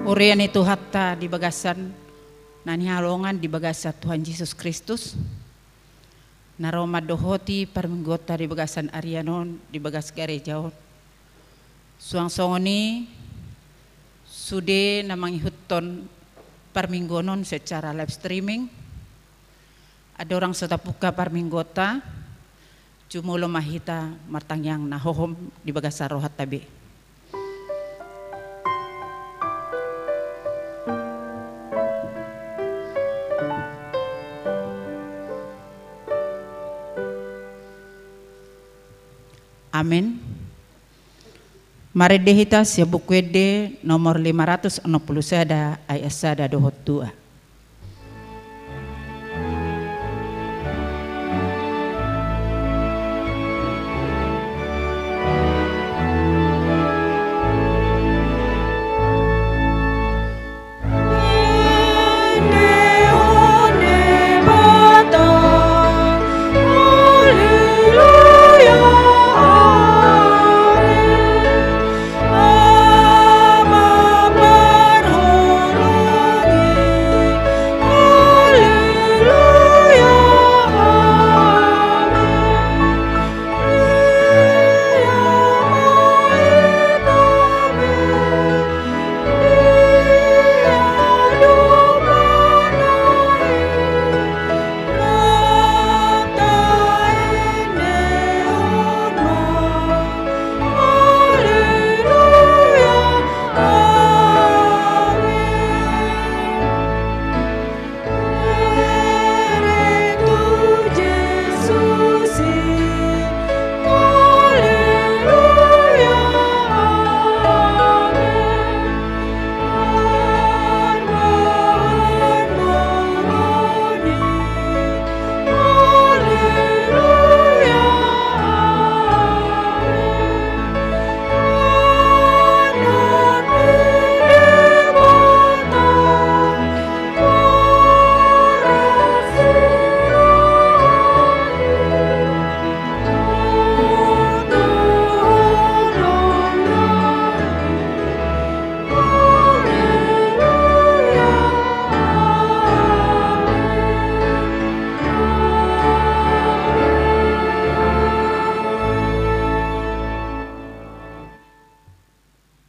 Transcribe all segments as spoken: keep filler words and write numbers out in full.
Huria ni Tuhanta di bagasan na hinaholongan di bagasan Tuhan Jesus Kristus, na ro mandohoti parmingguonta di bagasan arian on di bagas gareja on. Suang songon i sude na mangihuthon parmingguon on secara live streaming. Andorang so tapungka parmingguonta, jumolo ma hita martangiang na hohom di bagasan rohanta be. Amen. Marende hita sian Buku Ende nomor lima ratus onom pulu sada, ayat sada dohot dua.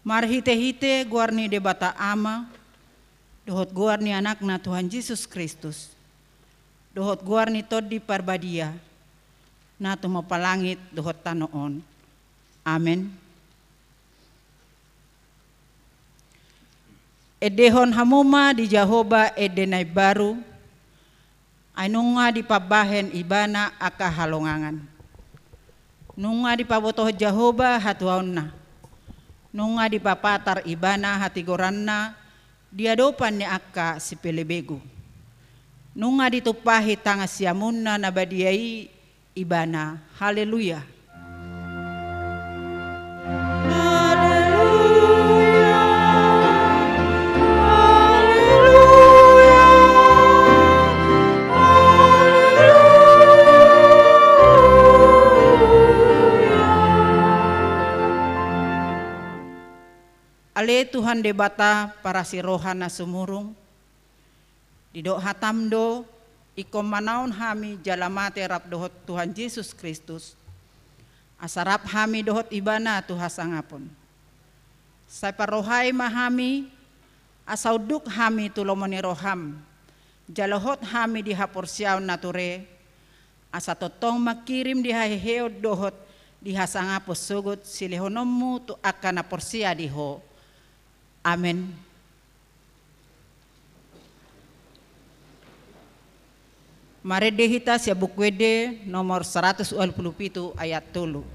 Marhitehite goar ni Debata Ama, dohot goar ni Anakna Tuhan Jesus Kristus, dohot goar ni Tondi Parbadia, na tumompa langit dohot tano on. Amen. Endehon hamu ma di Jahowa ende na imbaru, ai nunga dipambahen Ibana angka halongangan. Nunga dipabotohon Jahowa hatuaonna. Nunga dipapatar Ibana hatigoranna di adopan ni angka sipelebegu. Nunga ditumpahi tangan siamunna na badia i Ibana. Haleluya. Haleluya. Haleluya. Haleluya. Ale Tuhan Debata parasi roha na sumurung, didok hatam do, ingkon manaon hami jala mate rap dohot Tuhan Jesus Kristus, asa rap hami dohot Ibana tu hasangapon. Sai parrohai ma hami, asa unduk hami tu lomo ni roham, jala hot hami di haporseaon na ture, asa tongtong mangkirim di haheheon dohot di hasangapon sogot silehononmu tu angka na porsea di Ho. Amen. Marende hita sian Buku Ende nomor saratus ualu pulu pitu ayat tolu.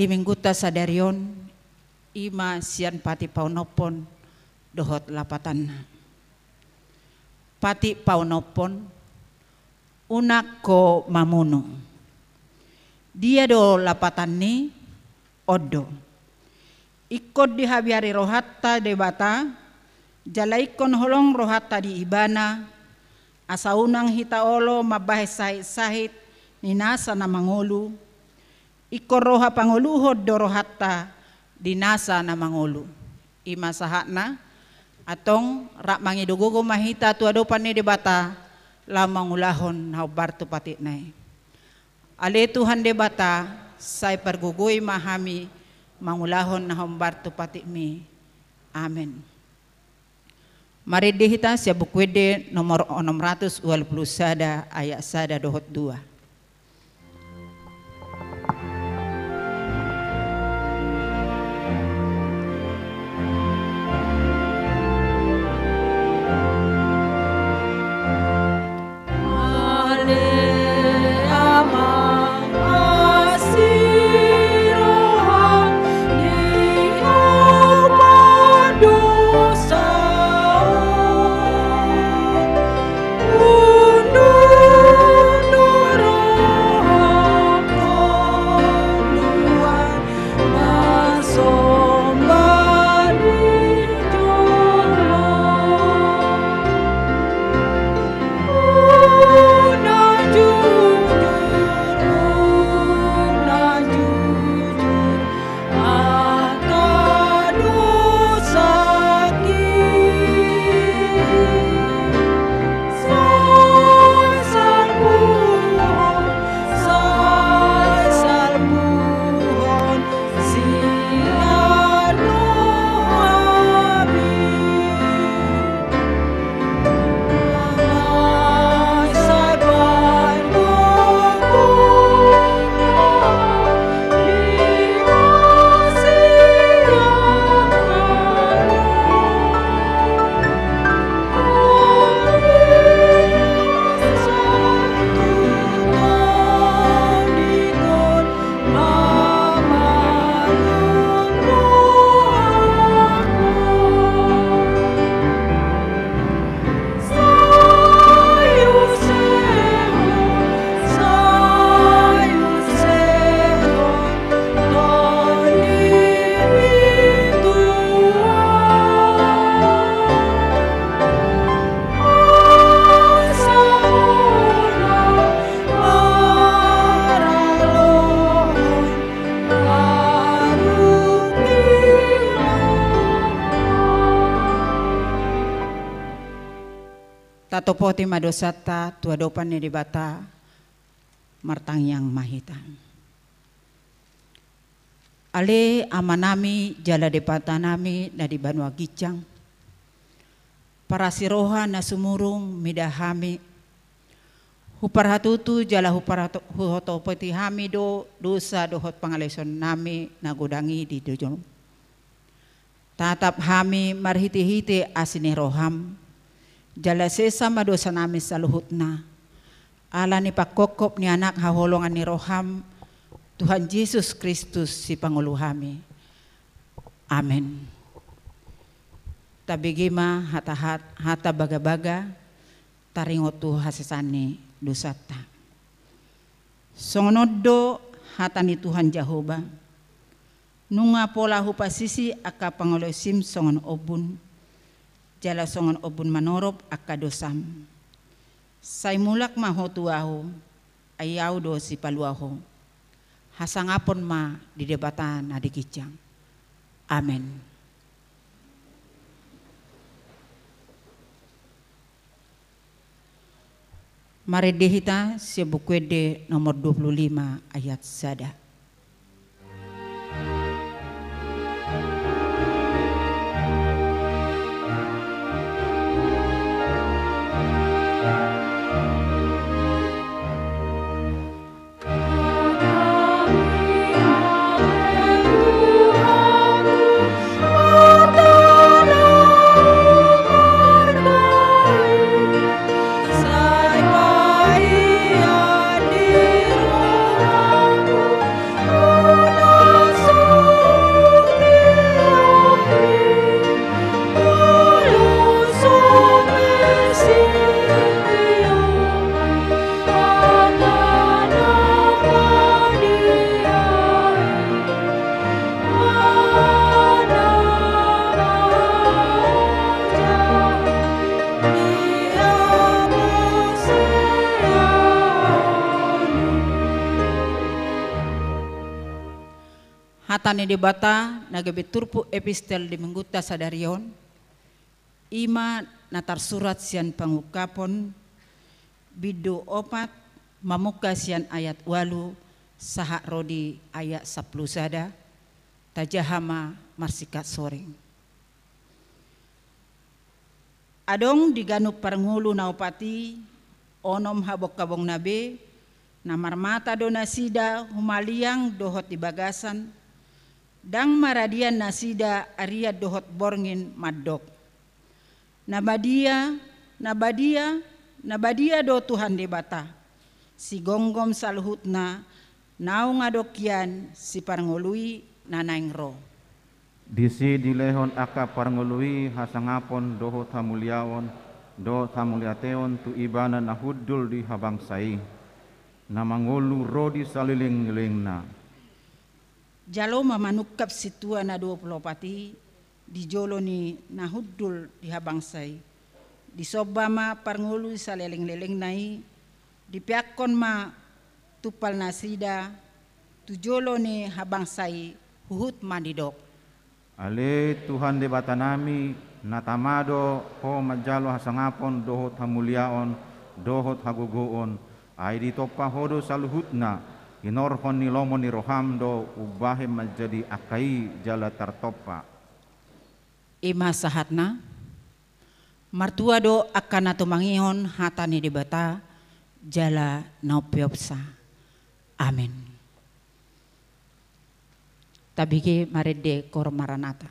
Di minggunta sadari on, i ma sian patik paonomhon dohot lapatanna. Patik paonomhon, unang ho mamunu. Dia do lapatanni? On do. Ingkon dihabiari rohanta Debata, jala ingkon holong rohanta di Ibana, asa unang hita olo mambahen sahit-sahit ni nasa na mangolu, ingkon roha pangoluhon do rohanta di nasa na mangolu. I ma sahatna, antong rap mangido gogo ma hita tu adopan ni Debata, laho mangulahon na hombar tu patikna i. Ale Tuhan Debata, sai pargogoi ma hami mangulahon na hombar tu patikmi. Amen. Marende hita sian Buku Ende nomor onom ratus ualu pulu sada, ayat sada dohot dua. Tatopoti ma dosanta tu adopan ni Debata, martangiang ma hita. Ale Amanami jala Debatanami na di banua ginjang, parasi roha na sumurung mida hami, huparhatutu jala huparhato-, huhatopoti hami do dosa dohot pangalaosionnami na godang i di jolom. Tatap hami marhitehite asi ni roham, jala sesa ma dosanami saluhutna, ala ni panghophop ni Anak haholongan ni roham, Tuhan Jesus Kristus Sipangolu hami. Amen. Tabege ma hata hat-, hata bagabaga, taringot tu hasesaan ni dosanta. Songon on do hata ni Tuhan Jahowa: Nunga pola hupasisi angka pangalaosim songon ombun, jala songon ombun manorop angka dosam. Sai mulak ma ho tu Ahu, ai Ahu do Sipaluah ho. Hasangapon ma di Debata na di ginjang. Amen. Marende hita sian Buku Ende nomor dua pulu lima ayat sada. ni Debata na gabe turpuk epistel di minggunta sadari on, i ma na tarsurat sian Pangungkapon, bindu opat, mamungka sian ayat ualu sahat ro di ayat sampulu sada. Tajaha ma marsingkat soring. Adong di ganup parngolu na opat i onom habonghabongna be, na marmata do nasida humaliang dohot di bagasan, ndang maradian nasida arian dohot borngin mandok: Na badia, na badia, na badia do Tuhan Debata, sigomgom saluhutna, naung adong hian siparngolu i na naeng ro. Disi dilehon angka parngolu i hasangapon dohot hamuliaon dohot hamauliateon tu Ibana na hundul di habangsa i, na mangolu ro di salelenglelengna. Jalo ma manungkap sintua na dua pulu opat i di jolo ni na hundul di habangsa i. Disomba ma parngolu salelenglelengna i, dipeakkon ma tumpal nasida tu jolo ni habangsa i, huhut ma didok: Ale Tuhan Debatanami, na tama do Ho manjalo hasangapon dohot hamuliaon dohot hagogoon, ai ditompa Ho do saluhutna. Hinorhon ni lomo ni roham do umbahen manjadi angka i jala tartompa. I ma sahatna. Martua do angka na tumangihon hata ni Debata jala na umpeopsa. Amen. Tabege marende Korum Maranatha.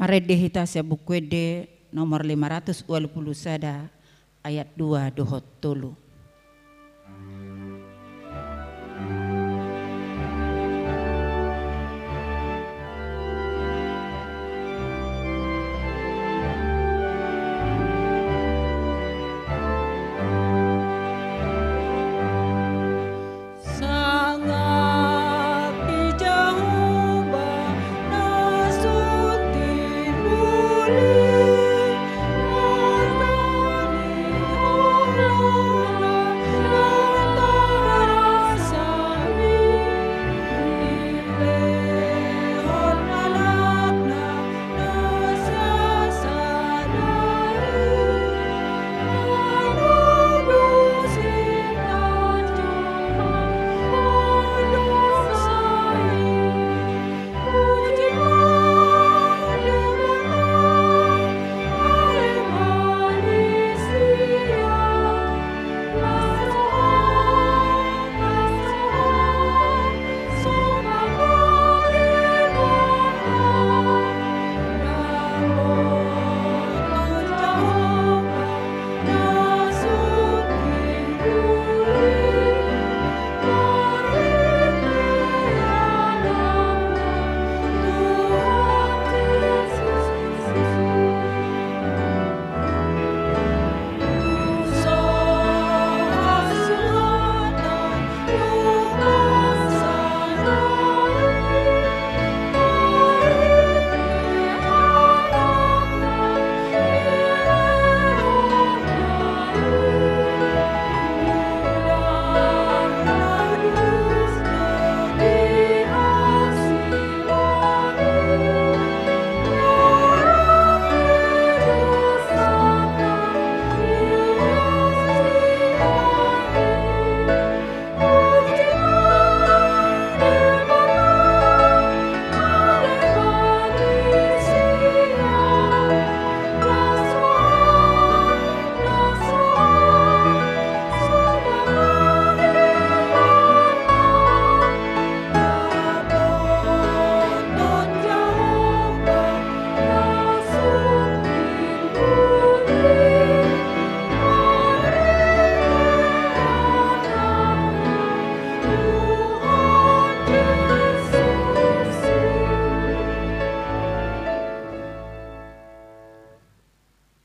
Marende hita sian Buku Ende nomor lima ratus ualu pulu sada, ayat dua dohot tolu.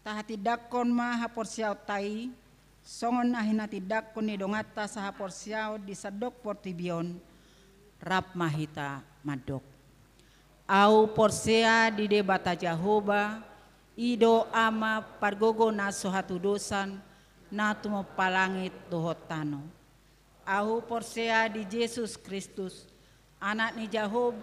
Tahatindangkon ma haporseaonta i, songon na hinatindangkon ni donganta sahaporseaon di sandok portibi on. Rap ma hita mandok. Ahu porsea di Debata Jahowa, i do Ama pargogo na so hatudosan, na tumompa langit dohot tano. Ahu porsea di Jesus Kristus, Anak ni Jahowa,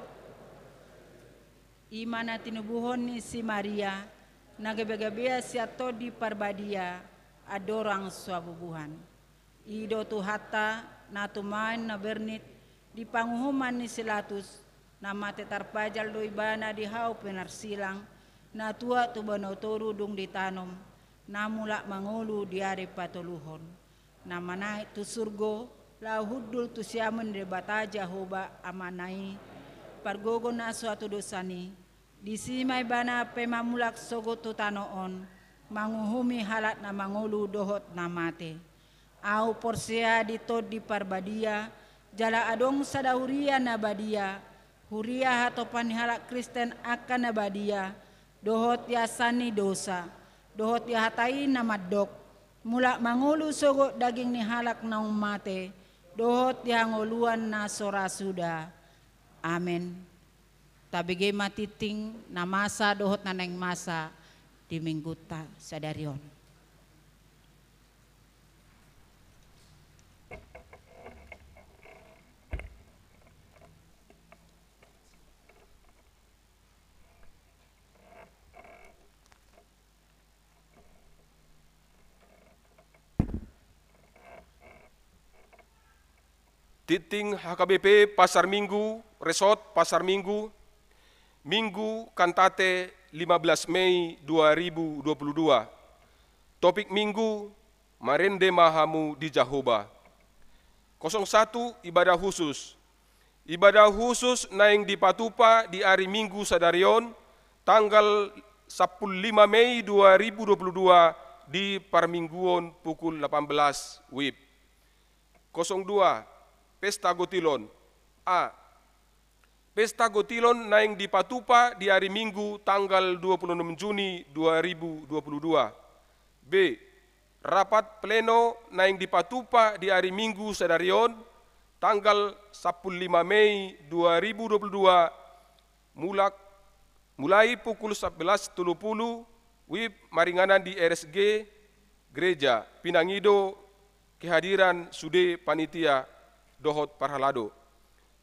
i ma na tinubuhon ni si Maria, na gabegabean sian Tondi Parbadia, andorang so habubuhan. I do Tuhanta, na tumaon na bernit di panguhuman ni si Latus, na mate tarpajal do Ibana di hau pinarsilang, na tuat tu banua toru dung ditanom, na mulak mangolu di ari patoluhon, na manaek tu surgo, laho hundul tu siamun ni Debata Jahowa Amana i, pargogo na so hatudosan i, disi ma Ibana pe mamulak sogot tu tano on, manguhumi halak na mangolu dohot na mate. Ahu porsea di Tondi Parbadia, jala adong sada huria na badia, huria hatopan ni halak Kristen angka na badia, dohot di asan ni dosa, dohot di hata i na mandok, mulak mangolu sogot daging ni halak naung mate, dohot di hangoluan na so ra suda. Amen. Tabege ma tingting na masa dohot na naeng masa di minggunta sadari on. Tingting H K B P Pasar Minggu, Resort Pasar Minggu, Minggu Kantate lima belas Mei dua ribu dua puluh dua. Topik Minggu, Marende ma hamu di Jahowa. Kosong satu, ibadah khusus. Ibadah khusus naeng dipatupa di ari Minggu sadari on, tanggal sampulu lima Mei dua ribu dua puluh dua di parmingguon pukul delapan belas wib. Kosong dua, pesta gotilon. A. Pesta gotilon naeng dipatupa di ari Minggu tanggal dua puluh enam Juni dua ribu dua puluh dua. B. Rapat pleno naeng dipatupa di ari Minggu sadari on, tanggal sampulu lima Mei dua ribu dua puluh dua, mulak, mulai pukul sebelas tolu pulu wib maringanan di R S G gereja, pinangido kehadiran sude panitia dohot parhalado.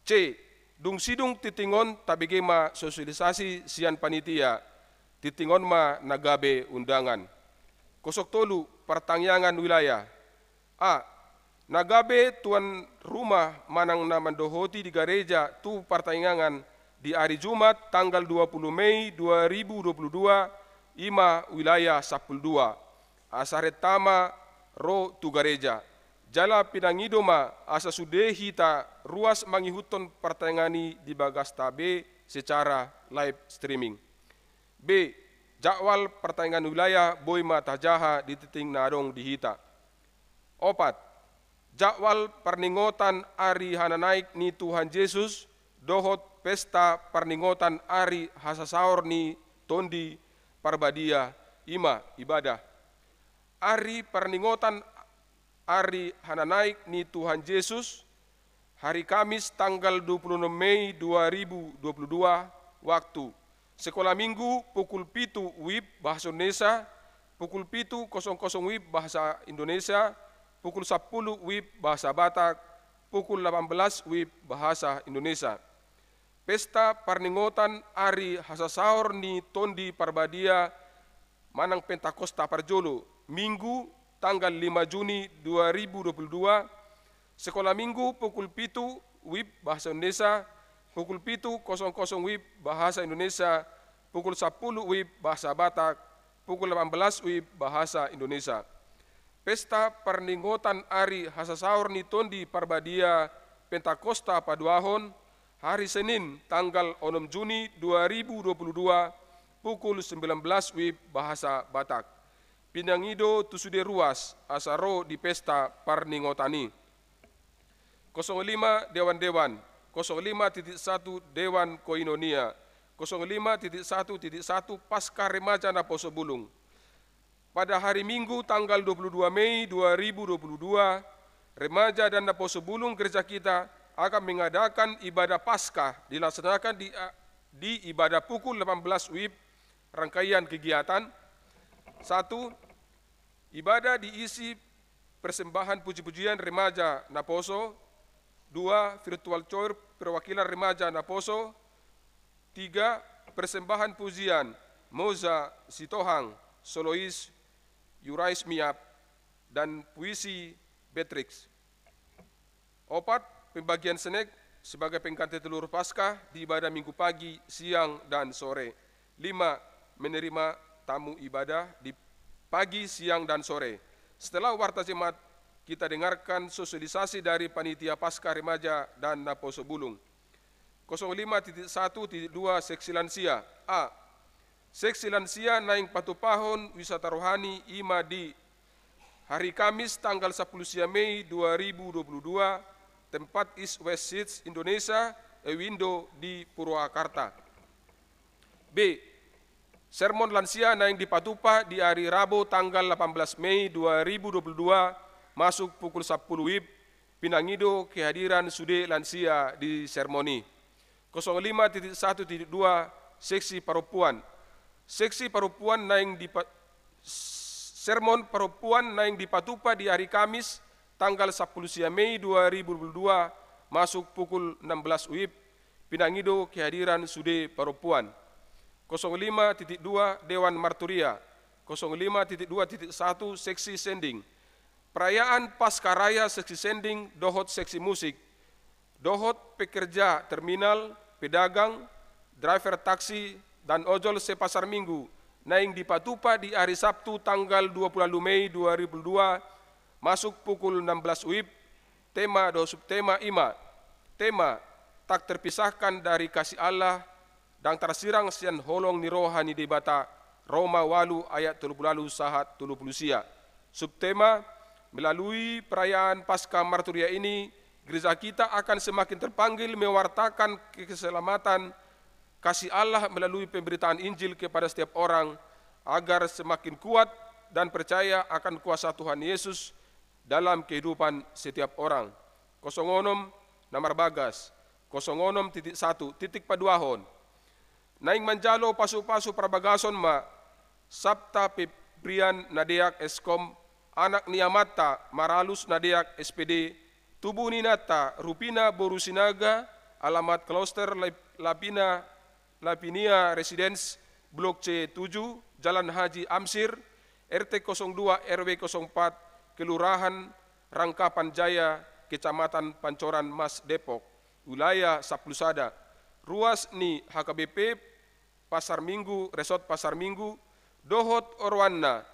C. Dung sidung tingting on tabege ma sosialisasi sian panitia, tingting on ma na gabe undangan. Kosong tolu, partangiangan wilayah. A. Na gabe tuan rumah manang na mandohoti di gareja tu partangiangan di ari Jumat tanggal dua puluh Mei dua ribu dua puluh dua, i ma wilayah sampulu dua. Asa renta ma ro tu gareja. Jala pinangido ma asa sude hita ruas mangihuthon partangiangan i di bagasta be secara live streaming. B. Jadwal partangiangan wilayah boi ma tajaha di tingting na adong di hita. Opat. Jadwal parningotan ari hananaek ni Tuhan Jesus dohot pesta parningotan ari hasasaor ni Tondi Parbadia, i ma ibadah. Ari parningotan ari hananaek ni Tuhan Jesus, hari Kamis tanggal dua puluh enam Mei dua ribu dua puluh dua, waktu: Sekolah Minggu pukul pitu wib bahasa Indonesia, pukul pitu kosong kosong wib bahasa Indonesia, pukul sampulu wib bahasa Batak, pukul delapan belas wib bahasa Indonesia. Pesta parningotan ari hasasaor ni Tondi Parbadia manang Pentakosta parjolo, Minggu tanggal lima Juni dua ribu dua puluh dua, Sekolah Minggu pukul pitu wib bahasa Indonesia, pukul pitu kosong kosong wib bahasa Indonesia, pukul sampulu wib bahasa Batak, pukul delapan belas wib bahasa Indonesia. Pesta parningotan ari hasasaor ni Tondi Parbadia Pentakosta paduahon, hari Senin tanggal onom Juni dua ribu dua puluh dua, pukul sembilan belas wib bahasa Batak. Pinangido tu sude ruas asa ro di pesta parningotan i. Kosong lima, dewan-dewan. Kosong lima titik satu, dewan koinonia. Kosong lima titik satu titik satu, Paskah Remaja Naposo Bulung. Pada hari Minggu tanggal dua puluh dua Mei dua ribu dua puluh dua, remaja dan naposo bulung gereja kita akan mengadakan ibadah Paskah dilaksanakan di, di ibadah pukul delapan belas wib. Rangkaian kegiatan: satu, ibadah diisi persembahan puji-pujian remaja naposo. Dua, virtual choir perwakilan remaja naposo. Tiga, persembahan pujian Moza Sitohang, solois Yurais Miap, dan puisi Beatrix. Opat, pembagian snack sebagai pengganti telur Paskah di ibadah Minggu pagi, siang, dan sore. Lima, menerima tamu ibadah di pagi, siang, dan sore. Setelah warta jemaat, kita dengarkan sosialisasi dari panitia Paskah Remaja dan Naposo Bulung. Kosong lima titik satu titik dua, seksi lansia. A. Seksi lansia naeng patupahon wisata rohani i ma di hari Kamis tanggal sampulu sia Mei dua ribu dua puluh dua, tempat East West Seeds Indonesia, Ewindo di Purwakarta. B. Sermon lansia naeng dipatupa di ari Rabo tanggal delapan belas Mei dua ribu dua puluh dua, masuk pukul sampulu wib, pinangido kehadiran sude lansia di sermon i. Kosong lima titik satu titik dua, seksi parompuan. Seksi parompuan naeng dipa-, sermon parompuan naeng dipatupa di ari Kamis, tanggal sampulu sia Mei dua ribu dua puluh dua, masuk pukul enam belas wib, pinangido kehadiran sude parompuan. Kosong lima titik dua, dewan marturia. Kosong lima titik dua titik satu, seksi sending. Perayaan Paskah Raya, seksi sending dohot seksi musik, dohot pekerja terminal, pedagang, driver taksi, dan ojol se-Pasar Minggu, naeng dipatupa di ari Sabtu tanggal dua puluh ualu Mei dua ribu dua, masuk pukul enam belas wib. Tema dohot subtema i ma: tema, tak terpisahkan dari kasih Allah, ndang tarsirang sian holong ni roha ni Debata. Roma ualu ayat tolu pulu ualu sahat tolu pulu sia. Subtema: melalui perayaan Paskah Marturia ini, gereja kita akan semakin terpanggil mewartakan keselamatan kasih Allah melalui pemberitaan Injil kepada setiap orang, agar semakin kuat dan percaya akan kuasa Tuhan Yesus dalam kehidupan setiap orang. Kosong onom, na marbagas, kosong onom titik satu, titik paduahon. Naeng manjalo pasupasu parbagason ma Sapta Peprian Nadeak S Kom, anak ni amanta Maralus Nadeak S P D, tubu ni inanta Rupina boru Sinaga, alamat Kloster Lap-, Lapina, Lapinia Residence, Blok C tujuh, Jalan Haji Amsir, R T kosong dua R W kosong empat, Kelurahan Rangkapan Jaya, Kecamatan Pancoran Mas, Depok, wilayah sampulu sada. Ruas ni H K B P Pasar Minggu, Resort Pasar Minggu, dohot oroanna,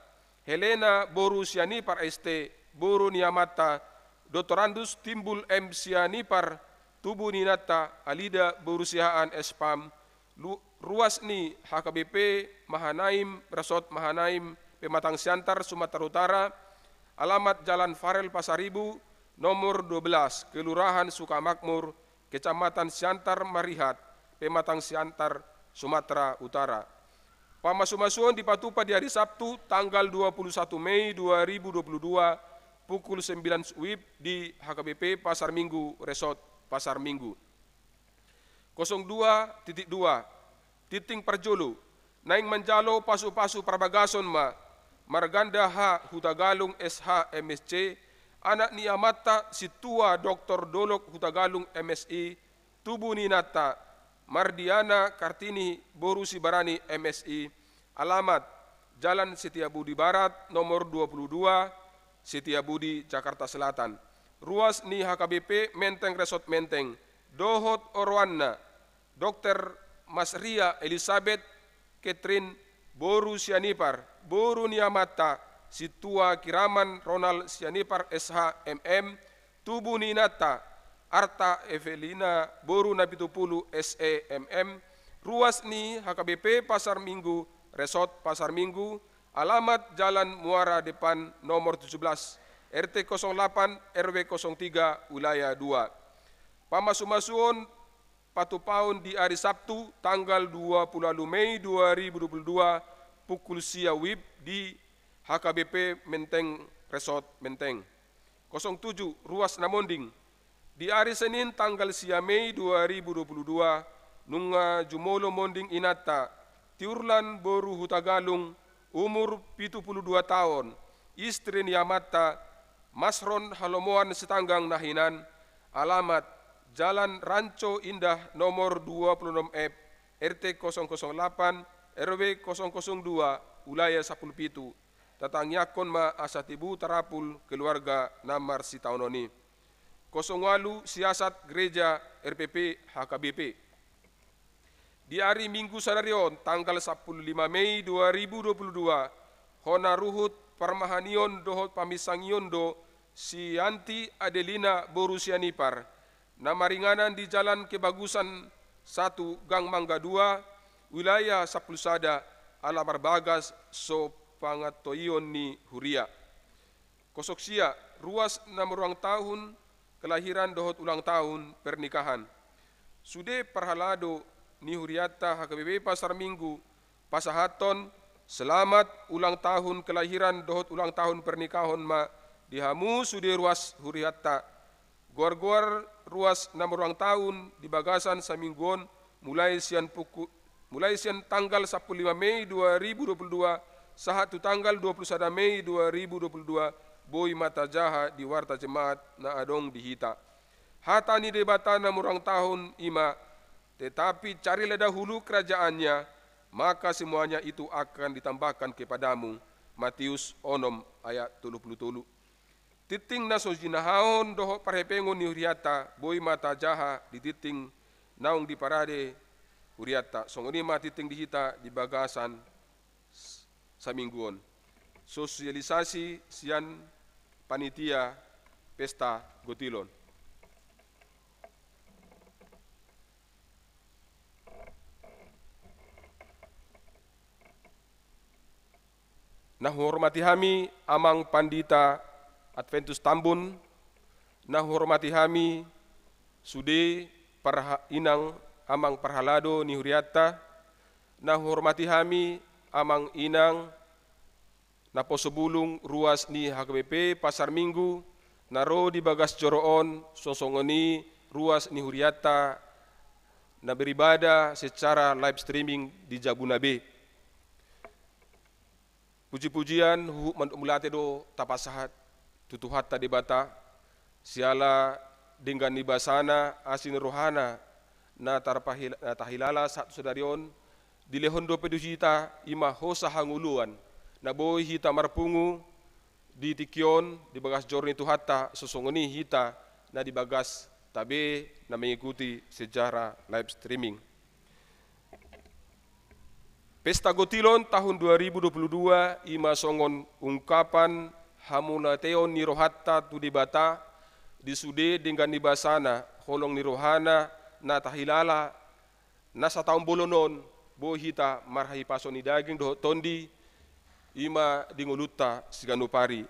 Helena boru Sianipar S T, boru ni amanta Doktorandus Timbul M Sianipar, tubu ni inanta Alida boru Siahaan S Pam, lu-, ruas ni H K B P Mahanaim, Resort Mahanaim, Pematang Siantar, Sumatera Utara, alamat Jalan Farel Pasaribu, nomor dua belas, Kelurahan Sukamakmur, Kecamatan Siantar Marihat, Pematang Siantar, Sumatera Utara. Pamasumasuon dipatupa di hari Sabtu, tanggal dua puluh satu Mei dua ribu dua puluh dua, pukul sembilan WIB di H K B P Pasar Minggu, Resort Pasar Minggu. Kosong dua titik dua, tinting parjolo. Naeng manjalo pasupasu parbagason ma Marganda H Hutagalung S H M S C, anak ni amanta Sintua Doktor Dolok Hutagalung M Si, tubu ni inanta Mardiana Kartini boru Sibarani M Si, alamat Jalan Setiabudi Barat, nomor dua puluh dua, Setiabudi, Jakarta Selatan. Ruas ni H K B P Menteng, Resort Menteng, dohot oroanna, Dokter Masria Elizabeth Catherine boru Sianipar, boru ni amanta Sintua Kiraman Ronald Sianipar S H M M, tubu ni inanta Arta Evelina boru Napitupulu S E M M, ruas ni H K B P Pasar Minggu, Resort Pasar Minggu, alamat Jalan Muara Depan nomor tujuh belas, R T kosong delapan R W kosong tiga, wilayah dua. Pamasumasuon patupaon di ari Sabtu, tanggal dua puluh ualu Mei dua ribu dua puluh dua, pukul sia WIB di H K B P Menteng, Resort Menteng. Kosong tujuh, ruas na monding. Di ari Senin, tanggal sia Mei dua ribu dua puluh dua, nunga jumolo monding inanta, Tiurlan boru Hutagalung, umur pitu puluh dua taon, istri ni amanta, Masron Halomoan Sitanggang na hinan, alamat Jalan Ranco Indah nomor dua puluh enam F, R T kosong kosong delapan, R W kosong kosong dua, wilayah sampulu pitu. Tatangiangkon ma asa tibu tarapul keluarga na marsitaonon i. Kosong ualu, siasat gereja, R P P, H K B P. Di ari Minggu sadari on, tanggal sampulu lima Mei dua ribu dua puluh dua, hona ruhut parmahanion dohot paminsangion do si Yanti Adelina boru Sianipar, na maringanan di Jalan Kebagusan satu, Gang Mangga dua, wilayah sampulu sada, ala marbagas so pangantoion ni huria. Kosong sia, ruas na marulang tahun kelahiran dohot ulang tahun pernikahan. Sude parhalado ni hurianta H K B P Pasar Minggu pasahathon selamat ulang tahun kelahiran dohot ulang tahun pernikahan ma di hamu sude ruas hurianta. Goar-goar ruas na marulang tahun di bagasan saminggu on, mulai sian pukul, mulai sian tanggal sampulu lima Mei dua ribu dua puluh dua sahat tu tanggal dua puluh sada Mei dua ribu dua puluh dua, boi ma tajaha di warta jemaat na adong di hita. Hata ni Debata na marulang tahun i ma, tetapi carilah dahulu kerajaan-Nya, maka semuanya itu akan ditambahkan kepadamu. Matius onom ayat tolu puluh tolu. Tinting na so jinahahon dohot parhepengon ni hurianta boi ma tajaha di tinting naung diparade hurianta. Songon i ma tinting di hita di bagasan s-, saminggu on. Sosialisasi sian panitia pesta gotilon. Na huhormati hami Amang Pandita Adventus Tambun, na huhormati hami sude parha-, inang amang parhalado ni hurianta, na huhormati hami amang inang naposobulung ruas ni H K B P Pasar Minggu, na ro di bagas joro on, songon i ruas ni hurianta na beribada secara live streaming di jabuna be. Puji-pujian, huhut mandok mauliate do tapasahat tu Tuhanta Debata, siala denggan ni basana, asi ni rohana, na tarpahil-, na tahilala sahat tu sadari on, dilehon dope tu hita, i ma hosa hangoluan, na boi hita marpungu di tingki on, di bagas joro ni Tuhanta, songon i hita na di bagasta be na mengikuti secara live streaming. Pesta Gotilon tahun dua ribu dua puluh dua i ma songon ungkapan hamauliateon ni rohanta tu Debata, di sude denggan ni basana, holong ni rohana, na tahilala, na sataon bolon on, boi hita marhahipason ni daging dohot tondi, i ma di ngolunta siganup ari.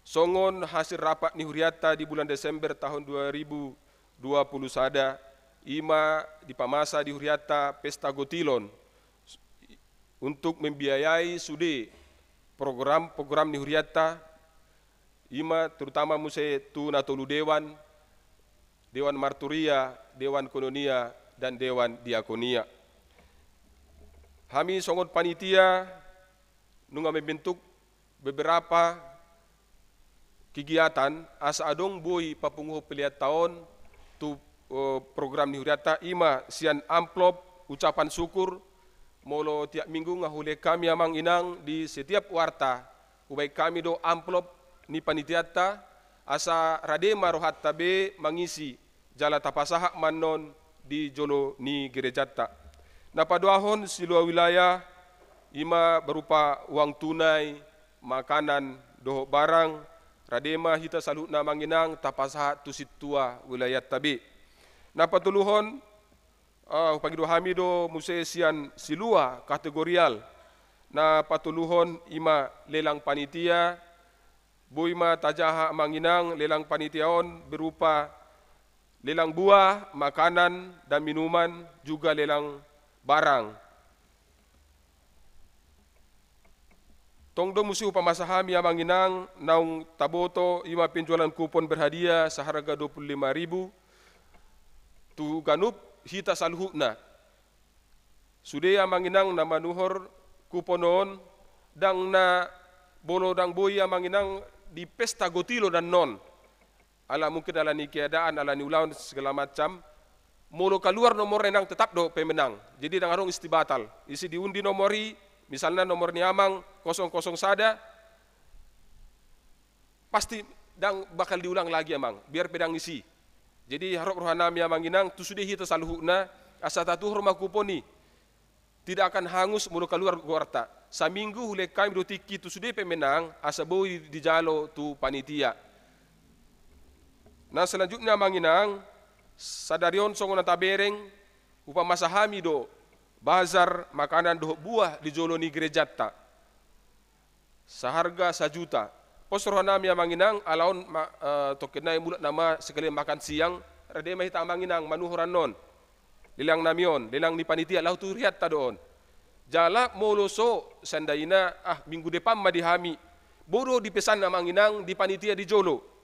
Songon hasil rapat ni hurianta di bulan Desember tahun dua ribu dua puluh sada, i ma dipamasa di hurianta Pesta Gotilon, untuk membiayai sude program-program ni hurianta, i ma terutama muse tu na tolu dewan, Dewan Marturia, Dewan Koinonia, dan Dewan Diakonia. Hami songon panitia, nunga membentuk beberapa kegiatan, asa adong boi papunguhon pelean taon tu, eh, program ni hurianta, i ma sian amplop ucapan syukur, molo tiap minggu nga hulehon hami amang inang di setiap warta, hubaen hami do amplop ni panitianta, asa rade ma rohanta be mangisi, jala tapasahat ma annon di jolo ni gerejanta. Na paduahon silua wilayah, i ma berupa uang tunai, makanan, dohot barang, rade ma hita saluhutna amang inang tapasahat tu sintua wilayahta be. Na patoluhon, ah, hupangido hami do muse sian silua kategorial. Na patoluhon i ma lelang panitia, boi ma tajaha amang inang lelang panitia on berupa lelang buah, makanan, dan minuman, juga lelang barang. Tong do muse hupamasa hami amang inang naung taboto, i ma penjualan kupon berhadiah seharga dua puluh lima ribu tu ganup hita saluhutna. Sude amang inang na manuhor kupon on, ndang na, molo ndang boi amang inang di Pesta Gotilon annon. Ala mungkin ala ni keadaan, ala ni ulaon segala macam. Molo kaluar nomorna inang tetap do pemenang. Jadi ndang adong istibatal. Isi diundi nomor i, misalna nomor ni amang kosong kosong sada, pasti ndang bakal diulang lagi amang, biar pe ndang isi. Jadi harap rohanami amang inang, tu sude hita saluhutna, asa tatuhor ma kupon i. Tidak akan hangus molo kaluar goarta. Saminggu hulehon hami do tingki tu sude pemenang, asa boi dijalo tu panitia. Na selanjutnya amang inang, sadari on songon na tabereng, hupamasa hami do bazar makanan dohot buah di jolo ni gerejanta. Seharga sajuta. Pos rohanami amang inang, ala on ma, eh, tongkin nai mulak nama sekalian makan siang, rade ma hita amang inang manuhor annon. Lelang nami on, lelang ni panitia, laho tu hurianta do on. Jala molo so, seandaina, ah, minggu depan ma di hami. Boi do dipesan amang inang di panitia di jolo.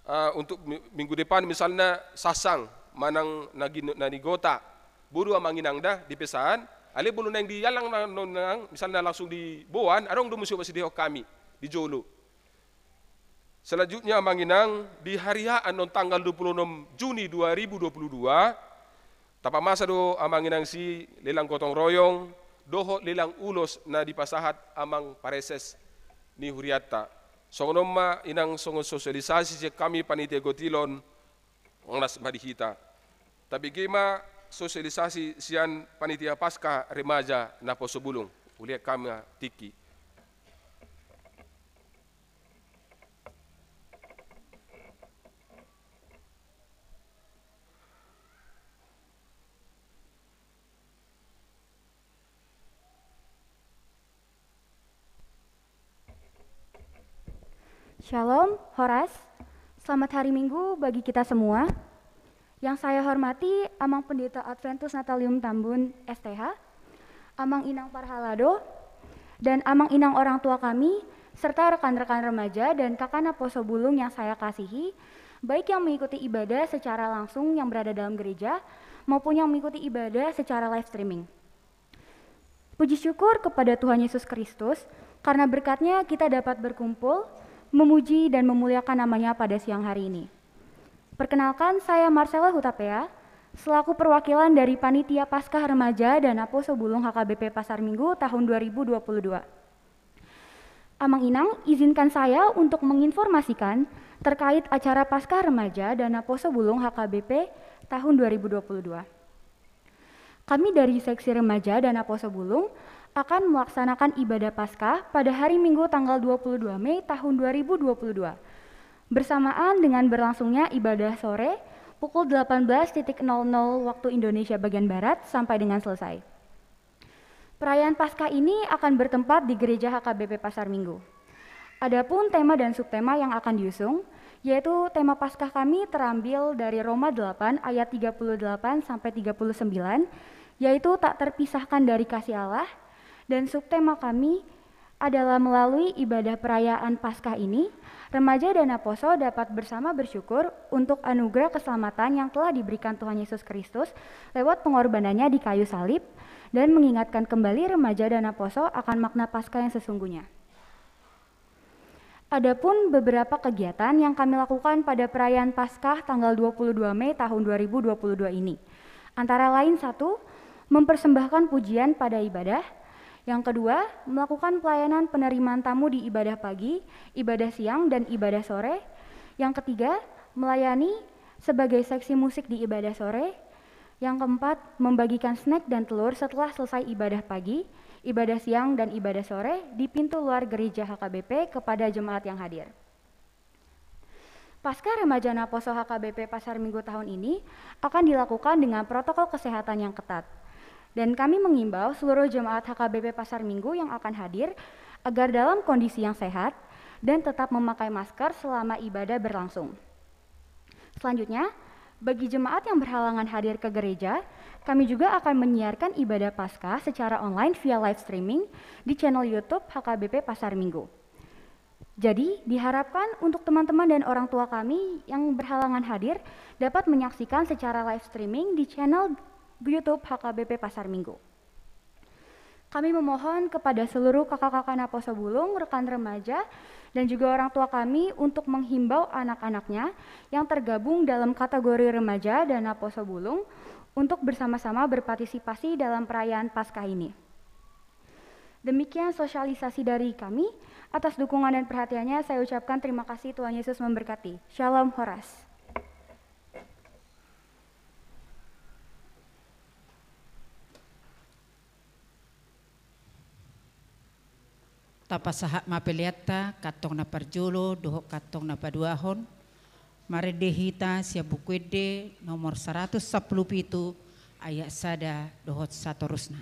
Ah, untuk mi-, minggu depan misalna sansang, manang na gin-, na nigota. Boi do amang inang da, dipesan. Alai molo naeng dialang na, na, na, misalna langsung diboan, adong do muse sidehon hami, di jolo. Selanjutnya amang inang, di hari H annon tanggal dua puluh enam Juni dua ribu dua puluh dua, tapamasa do amang inang si lelang gotong royong, dohot lelang ulos na dipasahat amang pareses ni hurianta. Songon on ma inang songon sosialisasi sian hami panitia Gotilon, horas ma di hita. Tabege ma sosialisasi sian panitia Paskah Remaja Naposobulung. Hulehon hami ma tingki. Shalom, horas. Selamat hari Minggu bagi kita semua. Yang saya hormati Amang Pendeta Adventus Natalium Tambun, S T H, Amang Inang Parhalado, dan Amang Inang orang tua kami, serta rekan-rekan remaja dan K K Naposo Bulung yang saya kasihi, baik yang mengikuti ibadah secara langsung yang berada dalam gereja, maupun yang mengikuti ibadah secara live streaming. Puji syukur kepada Tuhan Yesus Kristus, karena berkat-Nya kita dapat berkumpul, memuji dan memuliakan nama-Nya pada siang hari ini. Perkenalkan, saya Marcella Hutapea, selaku perwakilan dari Panitia Paskah Remaja dan Naposo Bulung H K B P Pasar Minggu tahun dua ribu dua puluh dua. Amang Inang, izinkan saya untuk menginformasikan terkait acara Paskah Remaja dan Naposo Bulung H K B P tahun dua ribu dua puluh dua. Kami dari Seksi Remaja dan Naposo Bulung akan melaksanakan ibadah Paskah pada hari Minggu tanggal dua puluh dua Mei tahun dua ribu dua puluh dua, bersamaan dengan berlangsungnya ibadah sore pukul delapan belas titik nol nol waktu Indonesia bagian Barat sampai dengan selesai. Perayaan Paskah ini akan bertempat di Gereja H K B P Pasar Minggu. Adapun tema dan subtema yang akan diusung, yaitu tema Paskah kami terambil dari Roma delapan ayat tiga puluh delapan sampai tiga puluh sembilan, yaitu tak terpisahkan dari kasih Allah, dan subtema kami adalah melalui ibadah perayaan Paskah ini, remaja dan naposo dapat bersama bersyukur untuk anugerah keselamatan yang telah diberikan Tuhan Yesus Kristus lewat pengorbanan-Nya di kayu salib, dan mengingatkan kembali remaja dan naposo akan makna Paskah yang sesungguhnya. Adapun beberapa kegiatan yang kami lakukan pada perayaan Paskah tanggal dua puluh dua Mei tahun dua ribu dua puluh dua ini, antara lain, satu, mempersembahkan pujian pada ibadah. Yang kedua, melakukan pelayanan penerimaan tamu di ibadah pagi, ibadah siang, dan ibadah sore. Yang ketiga, melayani sebagai seksi musik di ibadah sore. Yang keempat, membagikan snack dan telur setelah selesai ibadah pagi, ibadah siang, dan ibadah sore di pintu luar gereja H K B P kepada jemaat yang hadir. Paskah Remaja Naposo H K B P Pasar Minggu tahun ini akan dilakukan dengan protokol kesehatan yang ketat. Dan kami mengimbau seluruh jemaat H K B P Pasar Minggu yang akan hadir agar dalam kondisi yang sehat dan tetap memakai masker selama ibadah berlangsung. Selanjutnya, bagi jemaat yang berhalangan hadir ke gereja, kami juga akan menyiarkan ibadah Paskah secara online via live streaming di channel YouTube H K B P Pasar Minggu. Jadi, diharapkan untuk teman-teman dan orang tua kami yang berhalangan hadir dapat menyaksikan secara live streaming di channel YouTube H K B P Pasar Minggu. Kami memohon kepada seluruh kakak-kakak Naposo Bulung, rekan remaja, dan juga orang tua kami untuk menghimbau anak-anaknya yang tergabung dalam kategori remaja dan Naposo Bulung untuk bersama-sama berpartisipasi dalam perayaan Paskah ini. Demikian sosialisasi dari kami. Atas dukungan dan perhatiannya, saya ucapkan terima kasih. Tuhan Yesus memberkati. Shalom, horas. Tapasahat ma peleanta, kantong na parjolo dohot kantong na paduahon. Marende hita sian Buku Ende nomor saratus sampulu pitu, ayat sada dohot satorusna.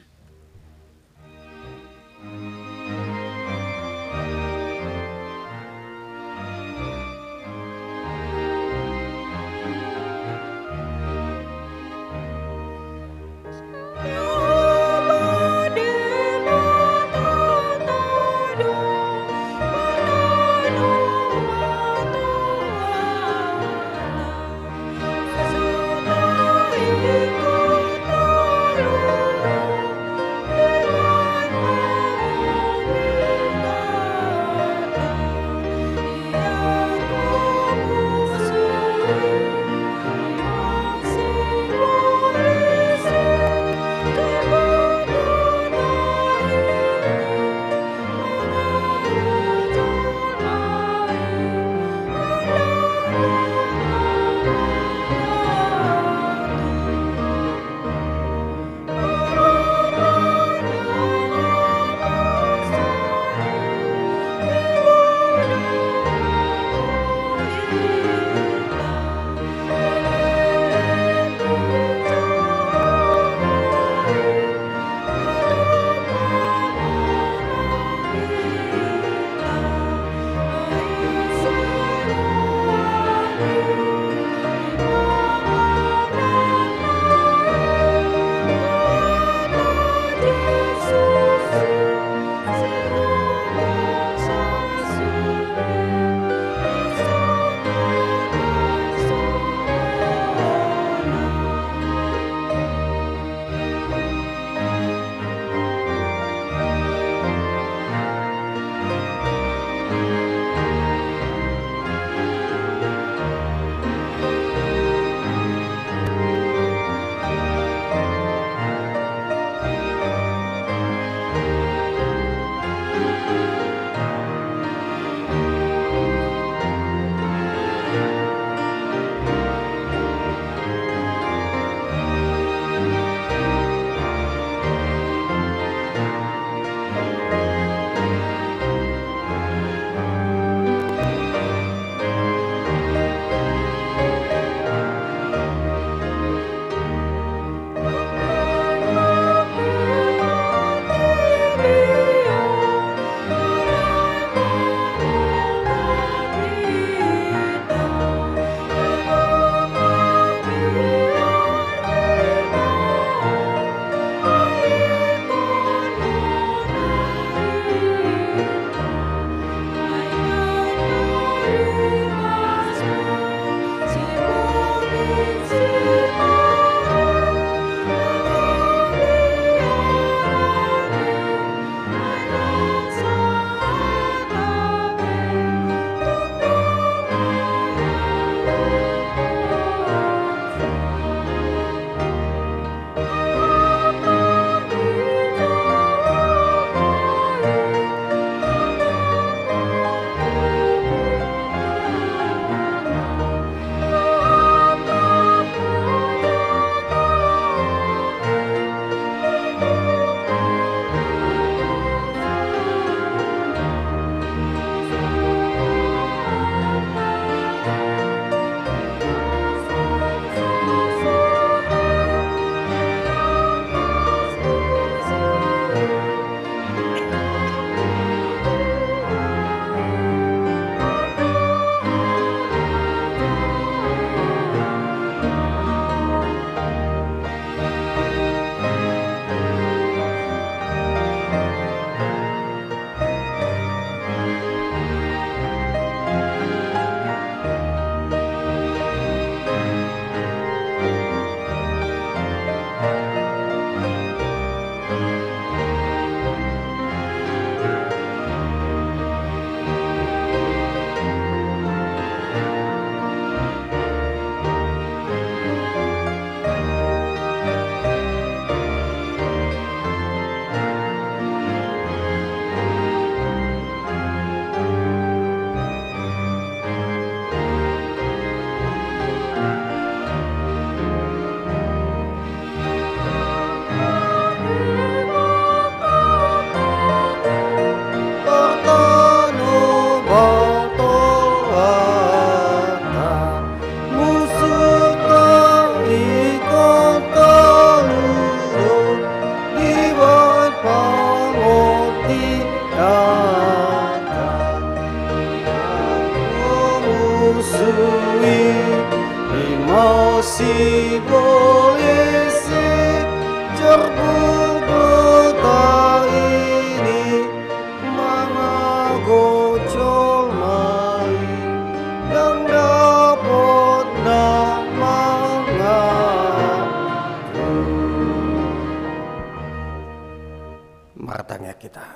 Martangiang hita.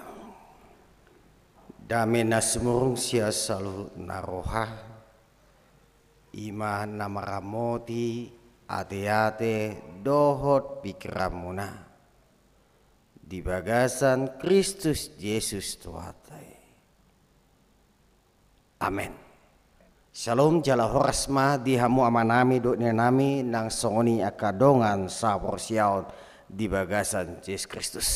Dame na sumurung sian saluhut na roha, i ma na maramoti ateate dohot pingkiranmuna di bagasan Kristus Jesus Tuhanta i. Amen. Syalom, jala horas ma di hamu amanami dohot inanami nang songon i angka dongan saporseaon di bagasan Jesus Kristus.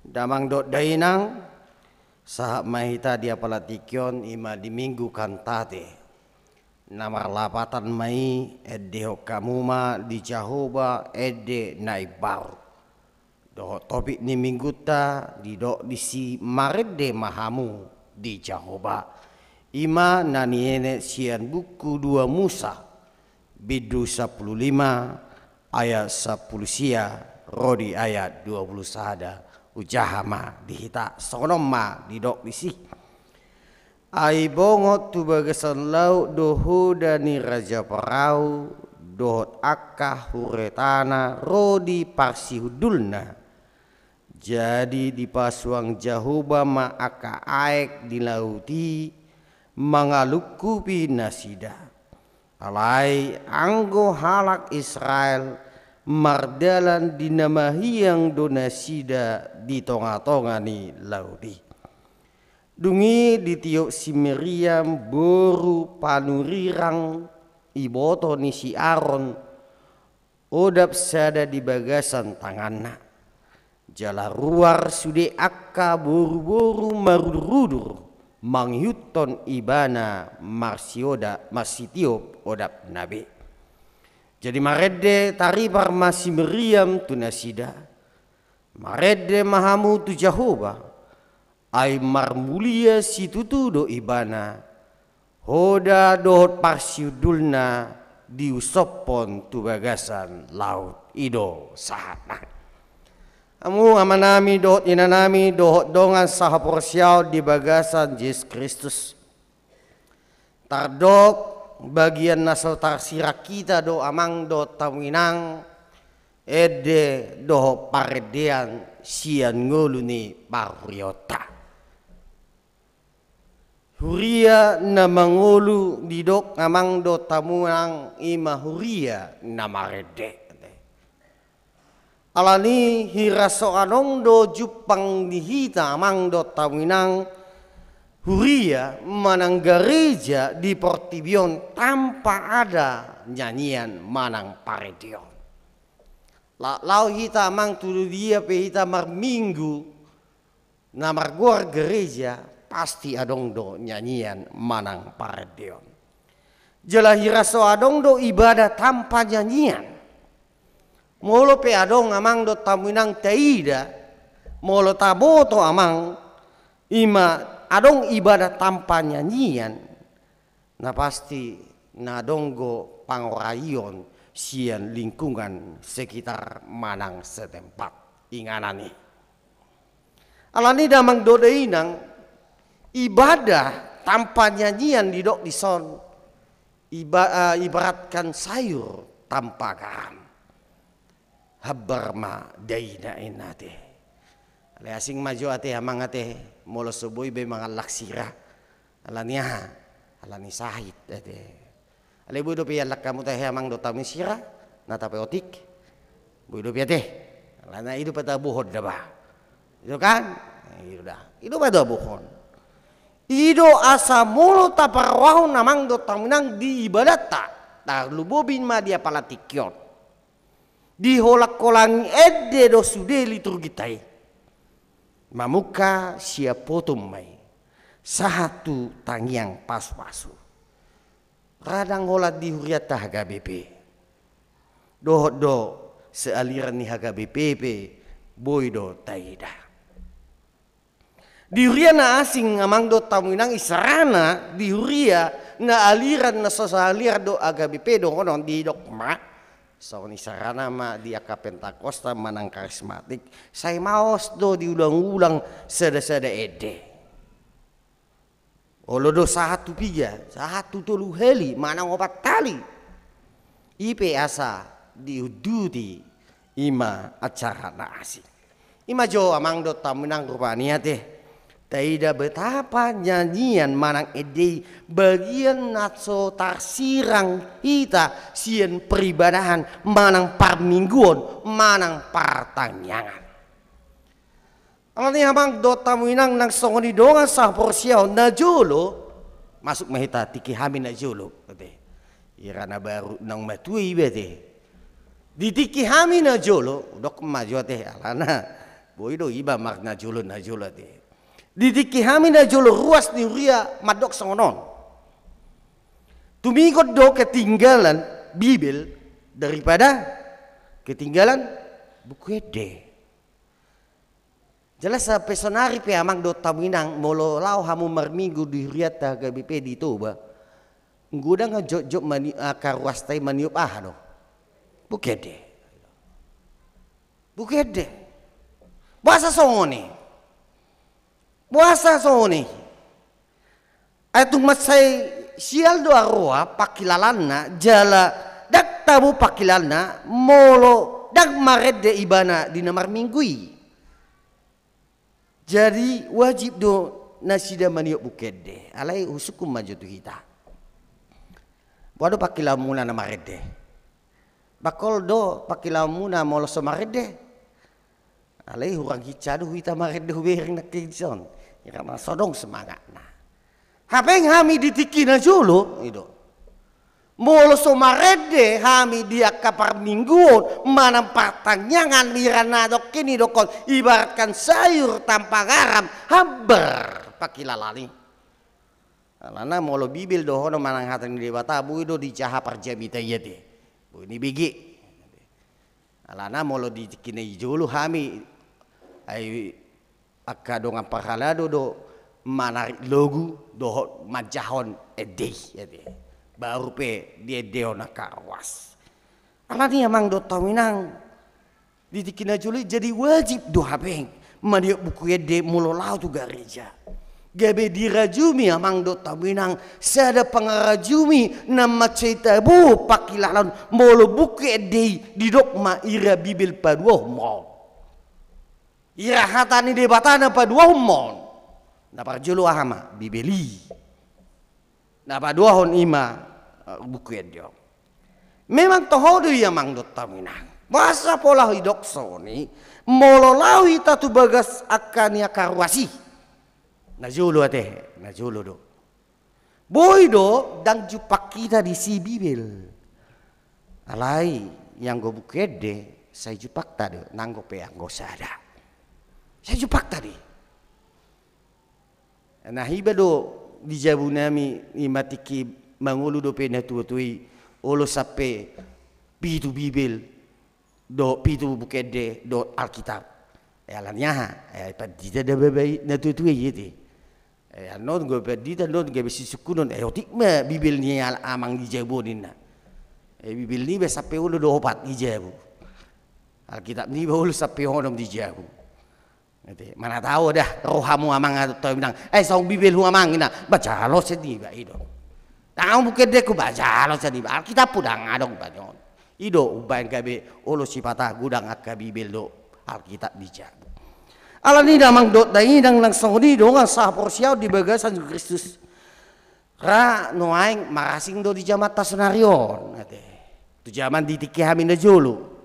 Damang dohot dainang, sahat ma hita di apala tingki on, i ma di Minggu Kantate. Na marlapatan ma i, endehon hamu ma di Jahowa ende na imbaru. Dohot topik ni Minggunta didok disi, marende ma hamu di Jahowa. I ma na nienet sian buku dua Musa, bindu sampulu lima, ayat sampulu sia ro di ayat dua pulu sada. Hujaha ma di hita, songon on ma didok disi. Ai bongot tu bagasan laut do hoda ni raja Parao dohot angka huretana ro di parsihundulna. Jadi dipasuang Jahowa ma angka aek di laut i mangalungkupi nasida. Alai anggo halak Israel mardalan di na mahiang do nasida di tongatonga ni laut i. Dung i ditiop si Miriam boru panurirang, iboto ni si Aron, odap sada di bagasan tanganna. Jala ruar sude angka boruboru marudurudur mangihuthon ibana marsioda-, marsitiop odapna be. Jadi marende taripar ma si Miriam tu nasida. Marende ma hamu tu Jahowa, ai marmulia situtu do ibana, hoda dohot parsihundulna diusophon tu bagasan laut. I do sahatna. Hamu amanami dohot inanami dohot dongan sahaporseaon di bagasan Jesus Kristus. Tardok bagian na so tarsirang hita do amang dohot hamu inang, ende dohot parendean sian ngolu ni parhuriaonta. Huria na mangolu didok amang dohot hamu inang i ma huria na marende. Alani hira so adong do jumpang di hita amang dohot hamu inang huria manang gareja di portibi on tanpa ada nyanyian manang parendeon. La-, laho hita amang tu dia pe hita marminggu, na margoar gareja, pasti adong do nyanyian manang parendeon. Jala hira so adong do ibadah tanpa nyanyian. Molo pe adong amang dohot hamu inang taida, molo taboto amang, i ma adong ibadah tanpa nyanyian, na pasti na adong do pangoraion sian lingkungan sekitar manang setempat inganan i. Alani damang dohot dainang, ibadah tanpa nyanyian didok dison, iba-, eh, ibaratkan sayur tanpa garam. Hambar ma dainang ate. Alai asing ma jo ate amang ate, molo so boi be mangallang sira. Alani aha? Alani sahit ate. Alai boi dope iallang hamu tahe amang dohot hamu sira na tapaotik? Boi dope ate? Alana i do patabuhon da ba. I do kan? I do da. I do patabuhon. I do asa molo taparrohahon amang dohot hamu inang di ibadatta, tarlumobi ma di apala tingki on. Diholangholangi ende do sude liturginta i. Mamungka siapoton ma i sahat tu tangiang pasupasu. Ra ndang holan di hurianta H K B P. Dohot do sealiran ni H K B P pe boi do taida. Di huria na asing amang dohot hamu inang, isarana di huria na aliran na so saaliran dohot H K B P dohonon didok ma. Songon isarana ma di angka Pentakosta manang karismatik, sai maos do diulangulang sadasada ende. Olo do sahat tu piga, sahat tu tolu hali manang opat hali. I pe asa diunduti i ma acara na asing. Ima jo amang dohot hamu inang rupani ate. Taida betapa nyanyian manang ende i bagian na so tarsirang hita sian peribadahan manang parmingguon manang partangiangan. Alani amang dohot hamu inang nang songon i dongan sahaporseaon na jolo, masuk ma hita tingki hami na jolo ate. Ira na baru naung matua iba ate. Di tingki hami na jolo, dok ma jo ate, alana boi do iba mar na jolo na jolo ate. Di tingki hami na jolo ruas ni huria mandok songon on. Tumigot do ketinggalan Bibel daripada ketinggalan buku ende. Jelas sampe sonari pe amang dohot hamu inang molo laho hamu marminggu di hurianta gabe pe di Toba. Godang jotjot mani angka ruasta i maniop aha do? Buku ende. Buku ende. Boasa songon i? Boasa songon i? Ai tung mansai sial do aroa pangkilalaanna jala ndang tabo pangkilalaanna molo ndang marende ibana di na marminggu i. Jadi wajib do nasida maniop buku ende. Alai husungkun ma jo tu hita. Boha do pangkilalaanmuna na marende? Bakol do pangkilalaanmuna molo so marende? Alai hurang hinsa do hita marende hubereng nangkin dison. Ira ma so adong semangatna. Hape hami di tingki na jolo i do. Molo so marende hami di angka parmingguon manang partangiangan, ira na dok i, didokkon ibaratkan sayur tanpa garam, hambar pangkilalaan i. Alana molo Bibel dohonon manang hata ni Debata boi do dijaha parjamita i ate. Boi nibege. Alana molo di tingki na i jolo hami, ai angka dongan parhalado do manarik logu dohot manjahahon ende i ate. Baru pe diendehon angka ruas. Alani amang dohot hamu inang, di tingki na jolo i jadi wajib do hape maniop buku ende molo laho tu gareja. Gabe dirajumi amang dohot hamu inang sada pangarajumi na mansai tabo pangkilalaon molo buku ende i didok ma ira Bibel paduahon ma on. Ira hata ni Debata na paduahon ma on. Na parjolo aha ma? Bibel i. Na paduahon ima, eh, buku ende on. Memang toho do i amang dohot hamu inang. Boasa pola didok songon i, molo laho hita tu bagas angka ni angka ruas i. Na jolo ate, na jolo do. Boi do ndang jumpang hita disi Bibel. Alai ianggo buku ende sai jumpangta do, nanggo pe anggo sada. Sai jumpangta do i. Na hiba do di jabu nami ima tingki mangolu dope na tuatua i olo sampe pitu Bibel dohot pitu buku ende dohot Alkitab. E alani aha? E pandita da baba i na tuatua i ate. E annon gabe pandita annon gabe sisungkunon, e otik ma Bibel ni al-, amang di jabu on ninna. E Bibel niba sampe olo do opat di jabu. Alkitab niba olo sampe onom di jabu. Ate, mana tau da rohamu amang dohot hamu inang. E songon Bibelhu amang ninna, ba jalo sian iba i do. Ndang adong buku endengku, ba jalo sian iba. Alkitabhu ndang adong ba ninna. I do umbahen gabe olo sipata godang angka Bibel dohot Alkitab di jabu. Alani i da amang dohot inang nang songon i dongan sahaporseaon di bagasan Kristus. Ra nuaeng marasing do di jamanta sonari on ate. Tu jaman di tingki hami na jolo.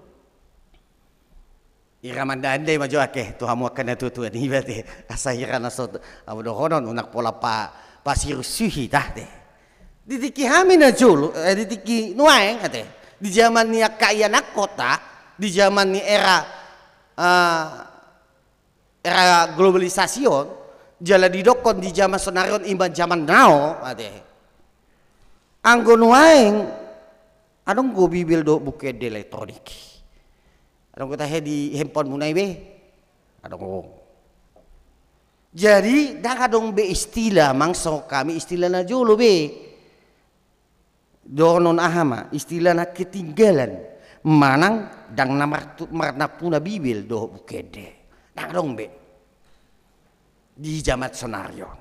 Ira mandai-andai ma jo ate tu hamu angka na tuatua niba ate. Asa ira na so hamu dohonon unang pola pa, pasirusui hita ate. Di tingki hami na jolo, e di tingki nuaeng ate. Di jaman ni angka ianakhonta, di jaman ni era, e, era globalisasi on, jala didokkon di jaman sonari on ima jaman now ate. Anggo nuaeng adong do Bibel dohot buku ende elektronik. Adong do tahe di handphone muna i be? Adong. Jadi ndang adong be istilah amang songon hami istilah na jolo be. Dohonon aha ma istilah na ketinggalan manang ndang na martu-, marnampuna Bibel dohot buku ende. Ndang adong be. Di jaman sonari on.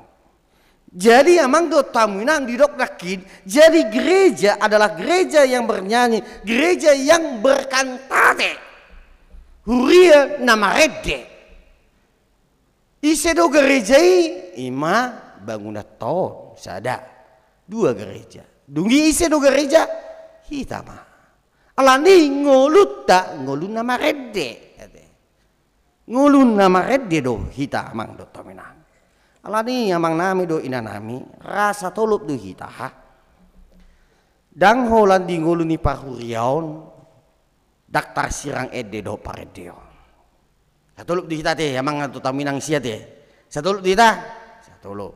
Jadi amang dohot hamu inang didok nangkin, jadi gereja adalah gereja yang bernyanyi, gereja yang berkantate. Huria na marende. Ise do gareja i? I ma bangunanta on, sada. Dua gareja. Dung i ise do gareja? Hita ma. Alani ngolunta, ngolu na marende. Ngolu na marende do hita amang dohot hamu inang. Alani amangnami dohot inanami, ra satolop do hita. Ndang holan di ngolu ni parhuriaon, ndang tarsirang ende dohot parendeon. Satolop do hita ate, amang dohot hamu inang sia ate. Satolop do hita? Satolop.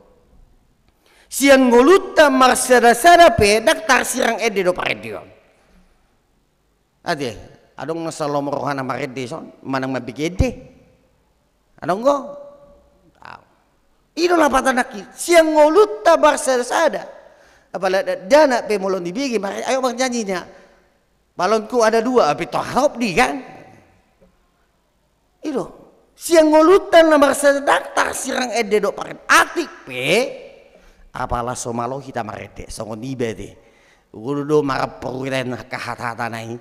Sian ngolunta marsadasada pe, ndang tarsirang ende dohot parendeon. Ate, adong na salomor rohana marende son, manang mambege ende? Adong do? Au. I do lapatan nangkin, sian ngolunta marsadasada. Apala dakdanak pe molo dibege, mar-, ayo marjanji na. Balonku ada dua, pintor hatop do i kan? I do. Sian ngolunta na marsada ndang tarsirang ende dohot parende. Atik pe, apala so malo hita marende, songon iba ate. Olo do marapor hita angka hatahatana i,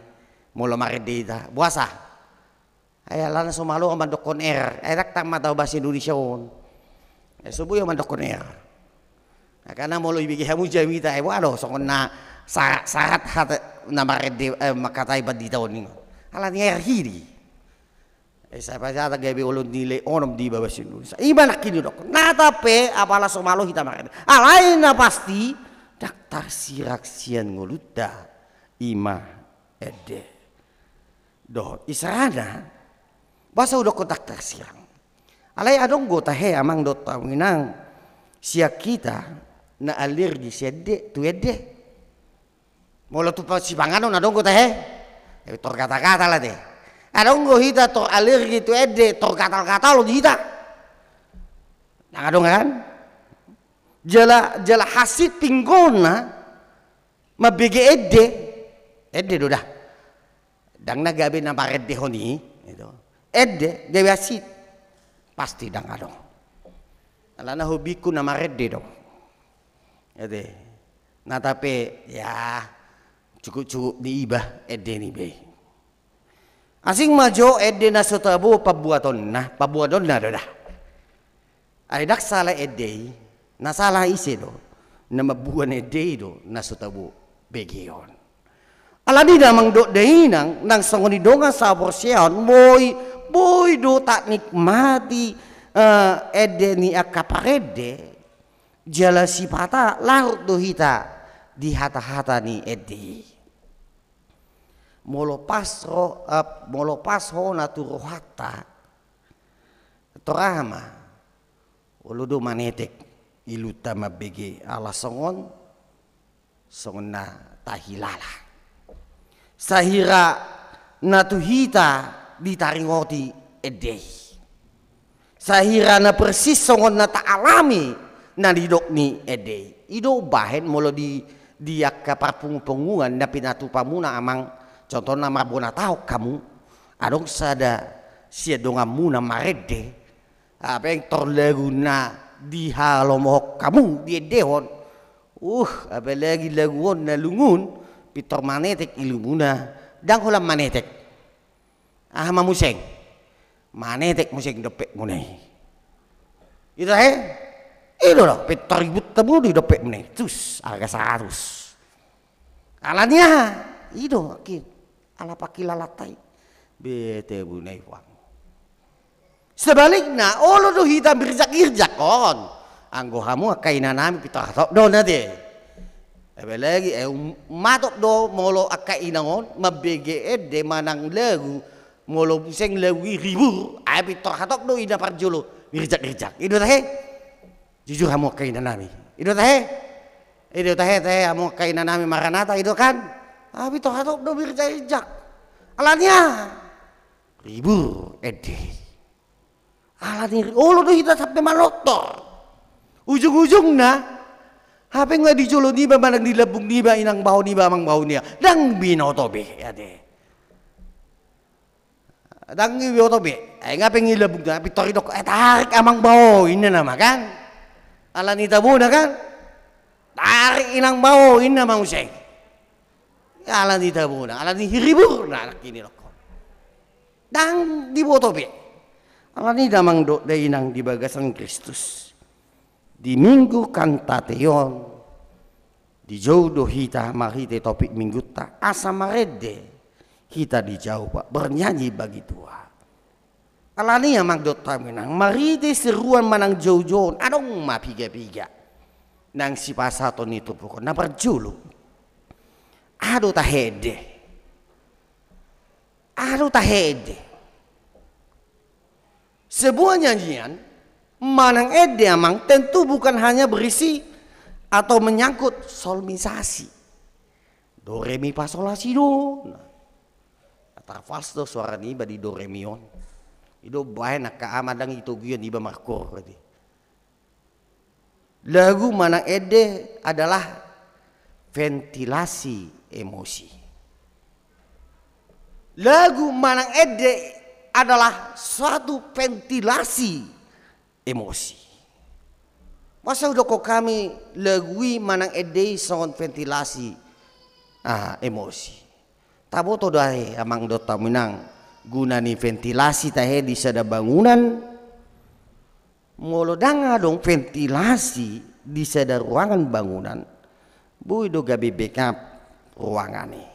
molo marende hita. Boasa? Ai alana so malo mandokkon R, ai ndang tama tahu bahasa Indonesia on. Ai so boi mandokkon R. Makana molo ibege hamu jamita, ai boha do songon na sarat-sarat hata na marende, eh, mangkatai pandita on i. Alani R hiri. Eh, sai pajata gabe olo nilai onom di bahasa Indonesia. I ma nangkin didokkon. Nata pe apala so malo hita marende. Alai na pasti, ndang tarsirang sian ngolunta, i ma ende. Dohot isarana, boasa hudokkon ndang tarsirang? Alai adong do tahe amang dohot hamu inang, sian hita na alergi sian ende, tu ende. Molo tu pa-, sipanganon adong do tahe? Eh, tor gatal-gatal ate. Adong do hita tor alergi tu ende, tor gatal-gatal do hita. Ndang adong kan? Jala, jala hansit pinggolna, mambege ende, ende do da. Ndang na gabe na marendehon i, gitu. Ende, gabe hansit. Pasti ndang adong. Alana hobingku na marende do. Ate. Nata pe, ya, cukup-cukup ni iba, ende ni be. Asing ma jo ende na so tabo pambuatonna, pambuatonna do da. Ai ndang sala ende i, na sala ise do? Na mambuan ende i do, na so tabo begeon. Alani damang dohot dainang, nang songon i dongan sahaporseaon, boi, boi do tanikmati, eh, ende ni angka parende, jala sipata larut do hita di hata-hata ni ende i. Molo pas ro-, eh, molo pas hona tu rohanta, tor aha ma, olo do manetek ilunta mambege ala songon, songon na tahilala. Sahira na tu hita ditaringoti ende i. Sahira na persis songon na taalami na nidok ni ende i. I do umbahen molo di, di angka parpungupunguan na pinatupamuna amang, contohna marbona taon hamu, adong sada sian donganmuna marende, hape tor lagu na dihalomohon hamu diendehon. Uh, apalagi lagu on na lungun, pintor manetek ilumuna, ndang holan manetek. Aha ma muse? Manetek muse dompetmuna i. I do tahe? I do do, pintor ribut hamu di dompetmuna i. Cus, arga saratus. Alani aha? I do, ki. Ala pangkilalanta i. Bete buna i puang. Sebalikna, olo do hita mirjak-irjak on. Anggo hamu angka inanami pintor hatop do na te. Apalagi, eh, um-, matop do molo angka inang on, mambege ende manang lagu, molo muse lagu i ribur, ai pintor hatop do ina parjolo, mirjak-irjak. I do tahe? Jujur hamu angka inanami. I do tahe? I do tahe, tahe hamu angka inanami Maranatha, i do kan? Ai pintor hatop do mirjak-irjak. Alani aha? Ribur ende. Alani ri-, olo do hita sampe malottor. Ujung-ujungna, hape nga di jolo niba manang di lambung niba, inang bao niba, amang bao niba. Ndang binoto be, ate. Ndang binoto be. Ai nga pe nga di lambungna, pintor didok, eh, tarik amang bao, inna nama kan. Alani tabona kan. Tarik inang bao, inna ma muse. Alani tabona, alani hiriburna nangkin didokkon. Ndang diboto be. Alani damang dohot dainang di bagasan Kristus, di Minggu Kantate on, dijou do hita marhite topik minggunta, asa marende hita di Jahowa, bernyanyi bagi Tuhan. Alani i amang dohot dainang, marhite seruan manang joujou on, adong ma piga-piga naeng sipasahaton ni turpuk on. Na parjolo, aha do tahe ende? Aha do tahe ende? Sebuah nyanyian manang ende amang tentu bukan hanya berisi atau menyangkut solmisasi. Do re mi fa sol la si do. Nah, tarfals do suara niba di do re mi on. I do baen angka ama ndang itogion iba markoor berarti. Lagu manang ende adalah ventilasi emosi. Lagu manang ende adalah suatu ventilasi emosi. Masa hudokkon hami lagu i manang ende i songon ventilasi, ah, emosi? Taboto do ahe amang dohot dainang guna ni ventilasi tahe di sada bangunan? Molo ndang adong ventilasi di sada ruangan bangunan, boi do gabe bekap ruangan i.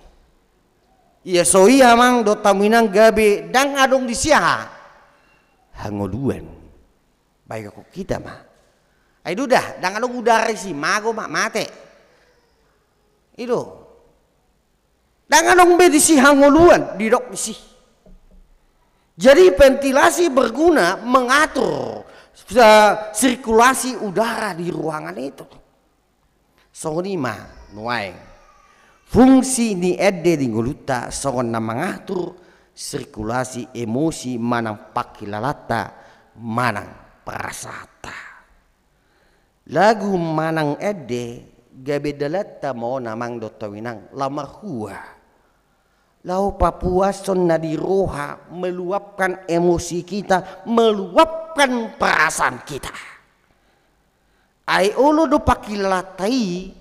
Ia so i amang dohot dainang gabe ndang adong disi aha? Hangoluan. Baen hita ma. Ai do da, ndang adong udara disi, mago ma, mate. I do. Ndang adong be disi hangoluan, didok disi. Jadi ventilasi berguna mengatur, eh, sirkulasi udara di ruangan itu. Songon i ma nuaeng fungsi ni ende di ngolunta songon na mangatur sirkulasi emosi manang pangkilalanta manang perasaanta. Lagu manang ende gabe dalanta ma on amang dohot dainang laho marhua, laho papuashon na di roha, meluapkan emosi kita, meluapkan perasaan kita. Ai olo do pangkilalanta i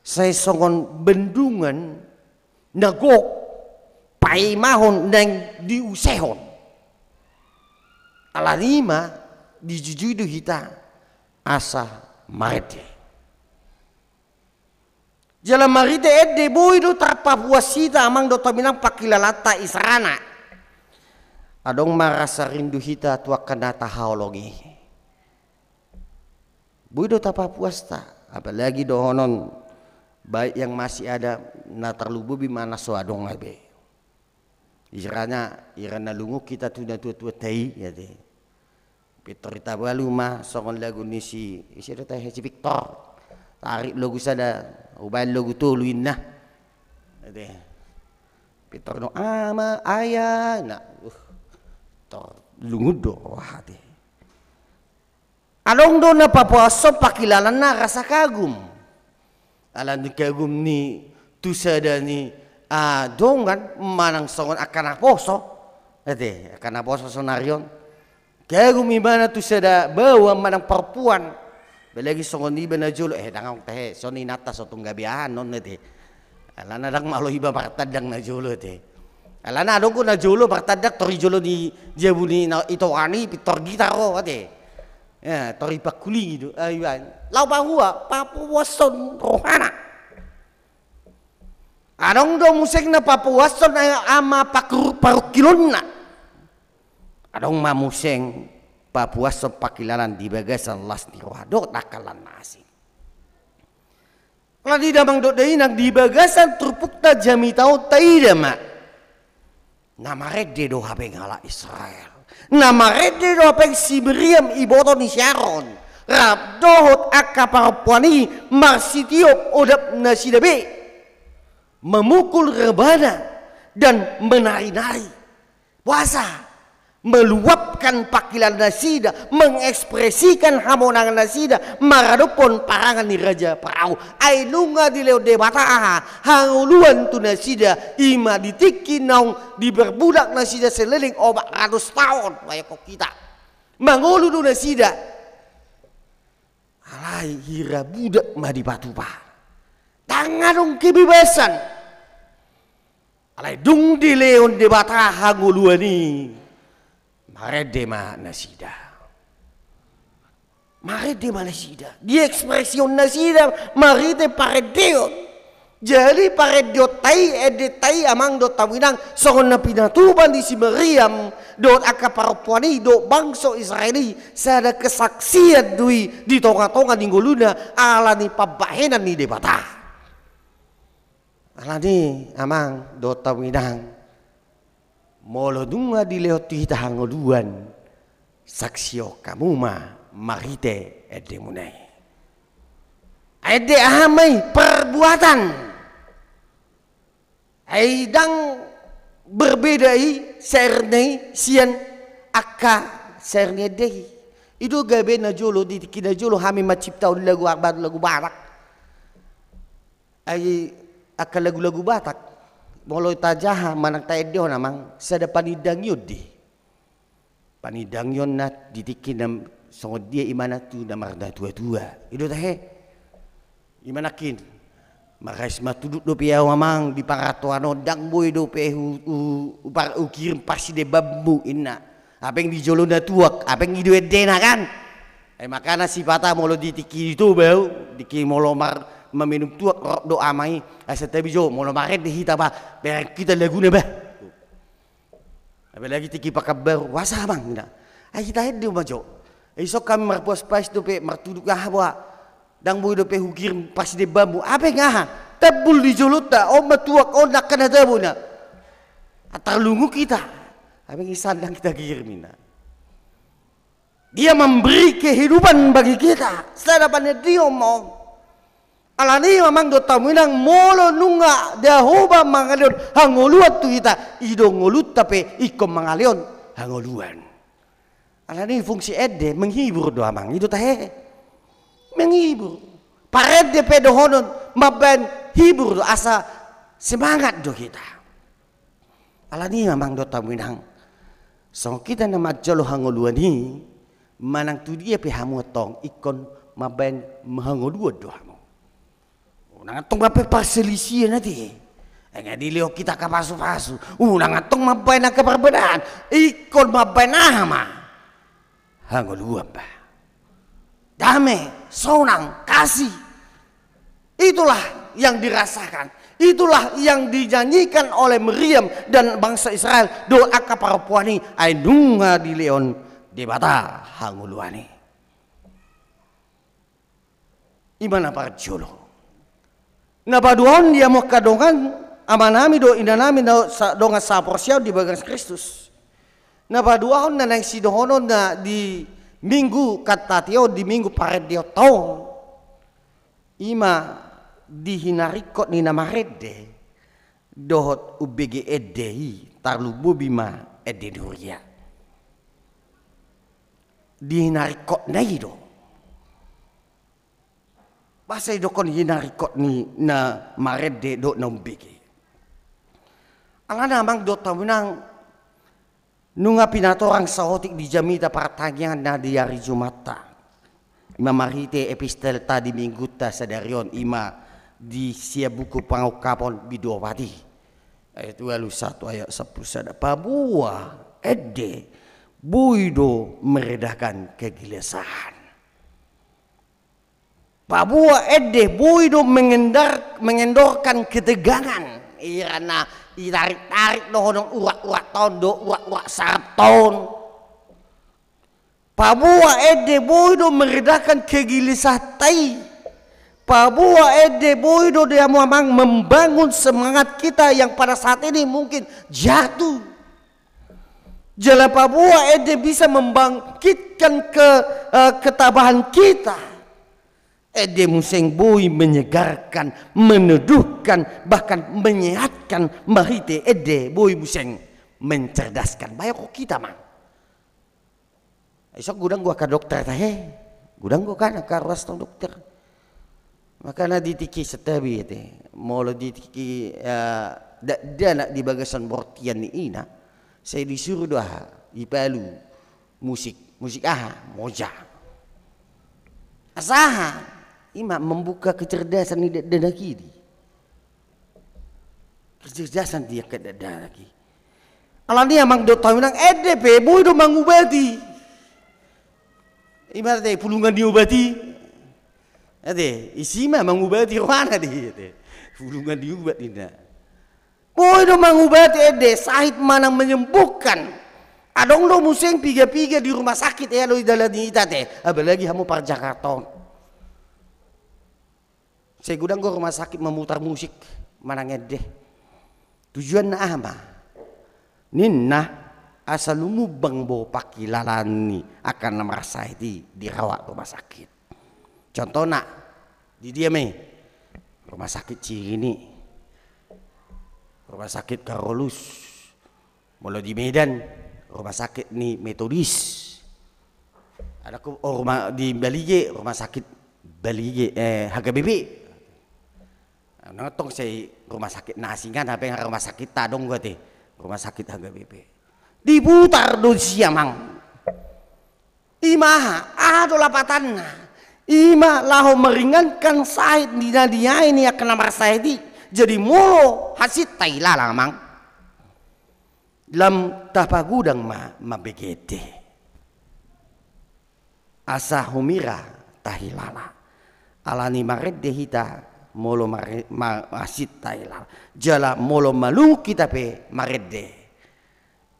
sai songon bendungan na gok, paimahon naeng diusehon. Alani i ma dijujui do hita asa marende. Jala marhite ende boi do tarpapuas hita amang dohot dainang pangkilalanta, isarana adong ma rasa rindu hita tu angka na tahaholongi. Boi do tapapuas hita, apalagi dohonon baik yang masih ada, na tarlumobi ma na so adong be. Isarana, ira na lungun hita tu natua-tuanta i, ate. Pintor hita balu ma songon lagu ni si, ise do tahe, si Victor. Tarik logu sada, hubaen logu tolu inna. Ate. Pintor do ama, ayah, na, uh, tor lungun do roha, ate. Adong do na papuashon pangkilalanna rasa kagum. Alani kagum ni tu sada ni, ah, dongan manang songon angka naposo. Ate, angka naposo sonari on. Kagum ibana tu sada baoa manang parompuan. Apalagi songon iba na jolo, eh, ndang adong tahe, songon inanta so tung gabe aha annon, ate. Alana ndang malo iba martandang na jolo, ate. Alana adong do na jolo martandang, tor di jolo ni jabu ni na, itoan i pintor gitar do, ate. Ya, tor dipangkulingi do, ah, iba. Laho pahua, papuashon rohana. Adong do muse na papuashon, eh, ama pakru-, parungkilonna. Adong ma muse papuashon pangkilalan di bagasan las ni roha dohot angka na asing. Alani i damang dohot dainang, di bagasan turpukta jamita on taida ma. Na marende do hape halak Israel. Na marende do hape si Miriam, iboto ni si Aron, rap dohot angka parompuan i marsitiop odap nasida be, memukul rebana dan menari-nari. Boasa? Meluapkan pangkilalan nasida, mengekspresikan hamonangan nasida maradophon parangan ni raja Parao. Ai nunga dilehon Debata aha? Hangoluan tu nasida, i ma di tingki naung diperbudak nasida seleleng opat ratus taon, baen hita. Mangolu do nasida. Alai hira budak ma dipatupa. Ndang adong kebebasan. Alai dung dilehon Debata hangoluan i, Marende ma nasida. Marende ma nasida. Diekspresion nasida marhite parendeon. Jadi parendeonta i, endenta i, amang dohot hamu inang, songon na pinatupa ni si Miriam dohot angka parompuan i dohot bangso Israel i, sada kesaksian do i di tongatonga ni ngoluna ala ni pambahenan ni Debata. Alani, amang dohot hamu inang, molo nunga dilehon tu hita hangoluan, saksihon hamu ma marhite endemuna i. Ende aha ma i? Perbuatan. Ai ndang berbeda i syairna i sian angka syair ni ende i. I do gabe najolo, di tingki najolo hami manciptahon lagu, lagu Batak. Ai angka lagu-lagu Batak, molo tajaha manang taendehon, amang, sada panindangion do i. Panindangion na di tingki na songon dia imana tu na marnatua-tua. I do tahe. Ima nangkin. Marhais ma tuduk dope ahu, amang, di partoanon, ndang boi dope hu, hu, hu, par, hukirim parsidebanmu, inna. Hape di jolo na tuak, hape i do endena, kan? Ai makana sipata molo di tingki i tu, bah, di tingki molo mar, maminum tuak, rap do ama i, asa tabi jo, molo marende hita, bah, bereng hita laguna, bah. Apalagi tingki Pekanbaru, boasa, amang, inna. Ai hita ende ma jo. Ai dison hami marpuas-puas dope, martuduk aha, bah. Ndang boi dope hukirim parsidebanmu. Hape nga aha? Tambul di jolonta, on ma tuak, on angka na tabo, inna. Tarlungun hita. Hape i sandang hita kirim, inna. Dia memberi kehidupan bagi kita. Sada panandaon ma on. Alani i, amang dohot hamu inang, molo nunga Jahowa mangalehon hangoluan tu hita, i do ngolunta pe ingkon mangalehon hangoluan. Alani i fungsi ende menghibur do, amang, i do tahe. Menghibur. Parende pe dohonon mambaen hibur do, asa semangat do hita. Alani i, amang dohot hamu inang, songon hita na manjalo hangoluan i, manang tu dia pe hamu antong, ingkon mambaen hangoluan do hamu. Unang antong mambaen parselisihan ate. Ai nga dilehon hita angka pasu-pasu, unang antong mambaen angka parbedaan. Ingkon mambaen aha ma? Hangoluan, bah. Dame, sonang, kasih. Itulah yang dirasakan. Itulah yang dinyanyikan oleh Miriam dan bangsa Israel dohot angka parompuan i, ai nunga dilehon Debata hangoluan i. Ima na parjolo. Na paduahon, di hamu angka dongan, amanami dohot inanami na sa-, dongan sahaporseaon di bagas Kristus. Na paduahon na naeng sidohononna di Minggu Kantate on, di Minggu parendeonta on, ima di hinaringkot ni na marende dohot umbege ende i, tarlumobi ma ende ni huria. Di hinaringkotna i do. Boasa didokhon hinaringkot ni na marende dohot na umbege? Alana, amang dohot hamu inang, nunga pinatorang saotik di jamita partangiangan na di ari Jumata. Ima marhite epistelta di Minggunta sadari on, ima di sian buku Pangungkapon bindu opat i. Ayat ualu satu, ayat sampulu sada. Paboa ende boi do meredakan kegelisahan. Paboa ende boi do mengendar-, mengendorkan ketegangan. Irana itarik-tarik dohonon urat-urat on dohot urat-urat sarap on. Paboa ende boi do meredakan kegelisahan i. Paboa ende boi do, di hamu amang, membangun semangat kita yang pada saat ini mungkin jatuh. Jala paboa ende bisa membangkitkan ke-, eh, ketabahan kita. Ende muse boi menyegarkan, meneduhkan, bahkan menyehatkan. Marhite ende boi muse mencerdaskan. Baen ho hita, amang. Ison godang do angka dokter tahe. Godang do kan angka ruas tong dokter. Makana di tingki, santabi ate. Molo di tingki, eh, da-, dakdanak di bagasan bortian ni ina, sai disuru do aha? Dipalu musik. Musik aha? Moja. Asa aha? Ima membuka kecerdasan ni dakdanak i di. Kecerdasan di angka dakdanak i. Alani i amang dohot hamu inang, ende pe boi do mangubati. Ima te pulungan ni obat i. Ate, isi ma mangubati rohana di, ate. Pulungan ni obat ninna. Boi do mangubati ende, sahit manang menyembuhkan. Adong do muse piga-piga di rumah sakit, ia do didalani hita te. Apalagi hamu par Jakarta on. Sai godang do rumah sakit memutar musik manang ende. Tujuanna aha ma? Ninna, asa lumombang do pangkilalaan ni angka na marsahit i di rawa rumah sakit. Contohna, di dia ma i? Rumah sakit Cirini, rumah sakit Karolus, molo di Medan, rumah sakit ni Metodis. Adong, oh, rumah di Balige, rumah sakit Balige, eh, H K B P. Nunga tong sai rumah sakit na asing an, hape rumah sakit ta adong do ate, rumah sakit H K B P. Diputar do disi amang. Ima aha, aha do lapatanna? Ima laho meringankan sahit ni na niae ni angka na marsahit i. Jadi molo hansit tahilala amang, lam tapagodang ma mambege ende. Asa humbira tahilala. Alani marende hita molo mare-, ma-, hansit tahilala. Jala molo malungun hita pe marende.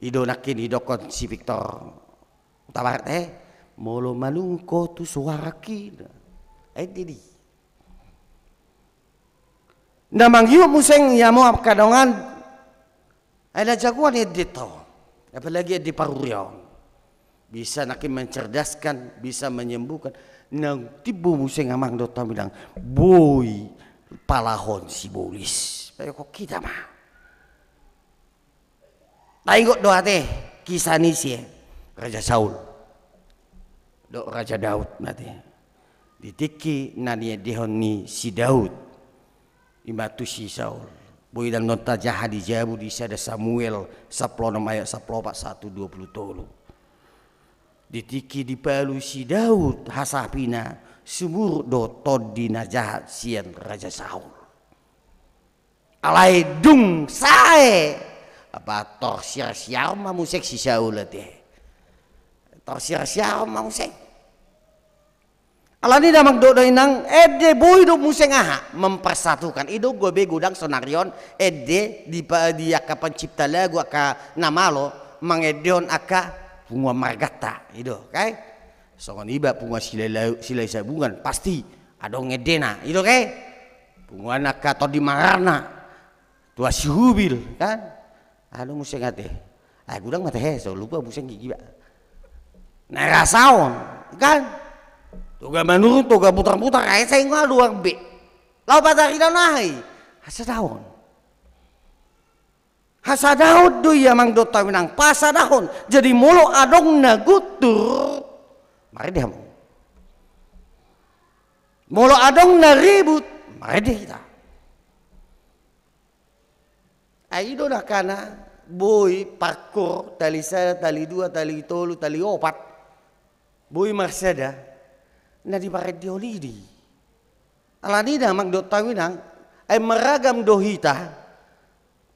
I do nangkin didokkon si Victor Hutabarat, eh, molo malungun ho tu soara ki. Ende do i. Na mangihut muse i hamu angka dongan, ai na jagoan ende on, apalagi ende paruriaon. Bisa nangkin mencerdaskan, bisa menyembuhkan. Na timbo muse i amang dohot hamu inang, boi palahon sibolis. Paihutihut hita ma. Taingot do ate kisah ni si Raja Saul dohot Raja Daud ma ate. Di tingki na niendehon ni si Daud, ima tu si Saul. Boi dang do tajaha di jabu di sada Samuel sampulu onom ayat sampulu opat sahat tu dua pulu tolu. Di tingki dipalu si Daud hasapina, sumurut do tondi na jahat sian Raja Saul. Alai dung sae, apa torsiarsiaron ma muse si Saul ate. Torsiarsiaron ma muse. Alani i damang dohot dainang, ende boi do muse aha, mempersatukan. I do gabe godang sonari on ende di pa-, di angka pencipta lagu, angka na malo mangendehon angka punguan marganta. I do, oke? Songon iba punguan Silai, Silai Sabungan, pasti adong endena. I do, oke? Punguan angka tondi mararna, tua si Hubil, kan? Anu muse ate. Ah, godang ma ate, he, so lupa muse i iba. Na rasaon, kan? Toga manurun, toga mutar-mutar, ai sai nga dua be. Laho pataridahon aha i? Hasadaon. Hasadaon do i amang dohot hamu inang, pasadahon. Jadi molo adong na guntur, marende hamu. Molo adong na ribut, marende hita. Ai i do nangkana boi parkur, tali sada, tali dua, tali tolu, tali opat. Boi marsada, na diparendehon i do i. Alani i damang dohot hamu inang, ai maragam do hita,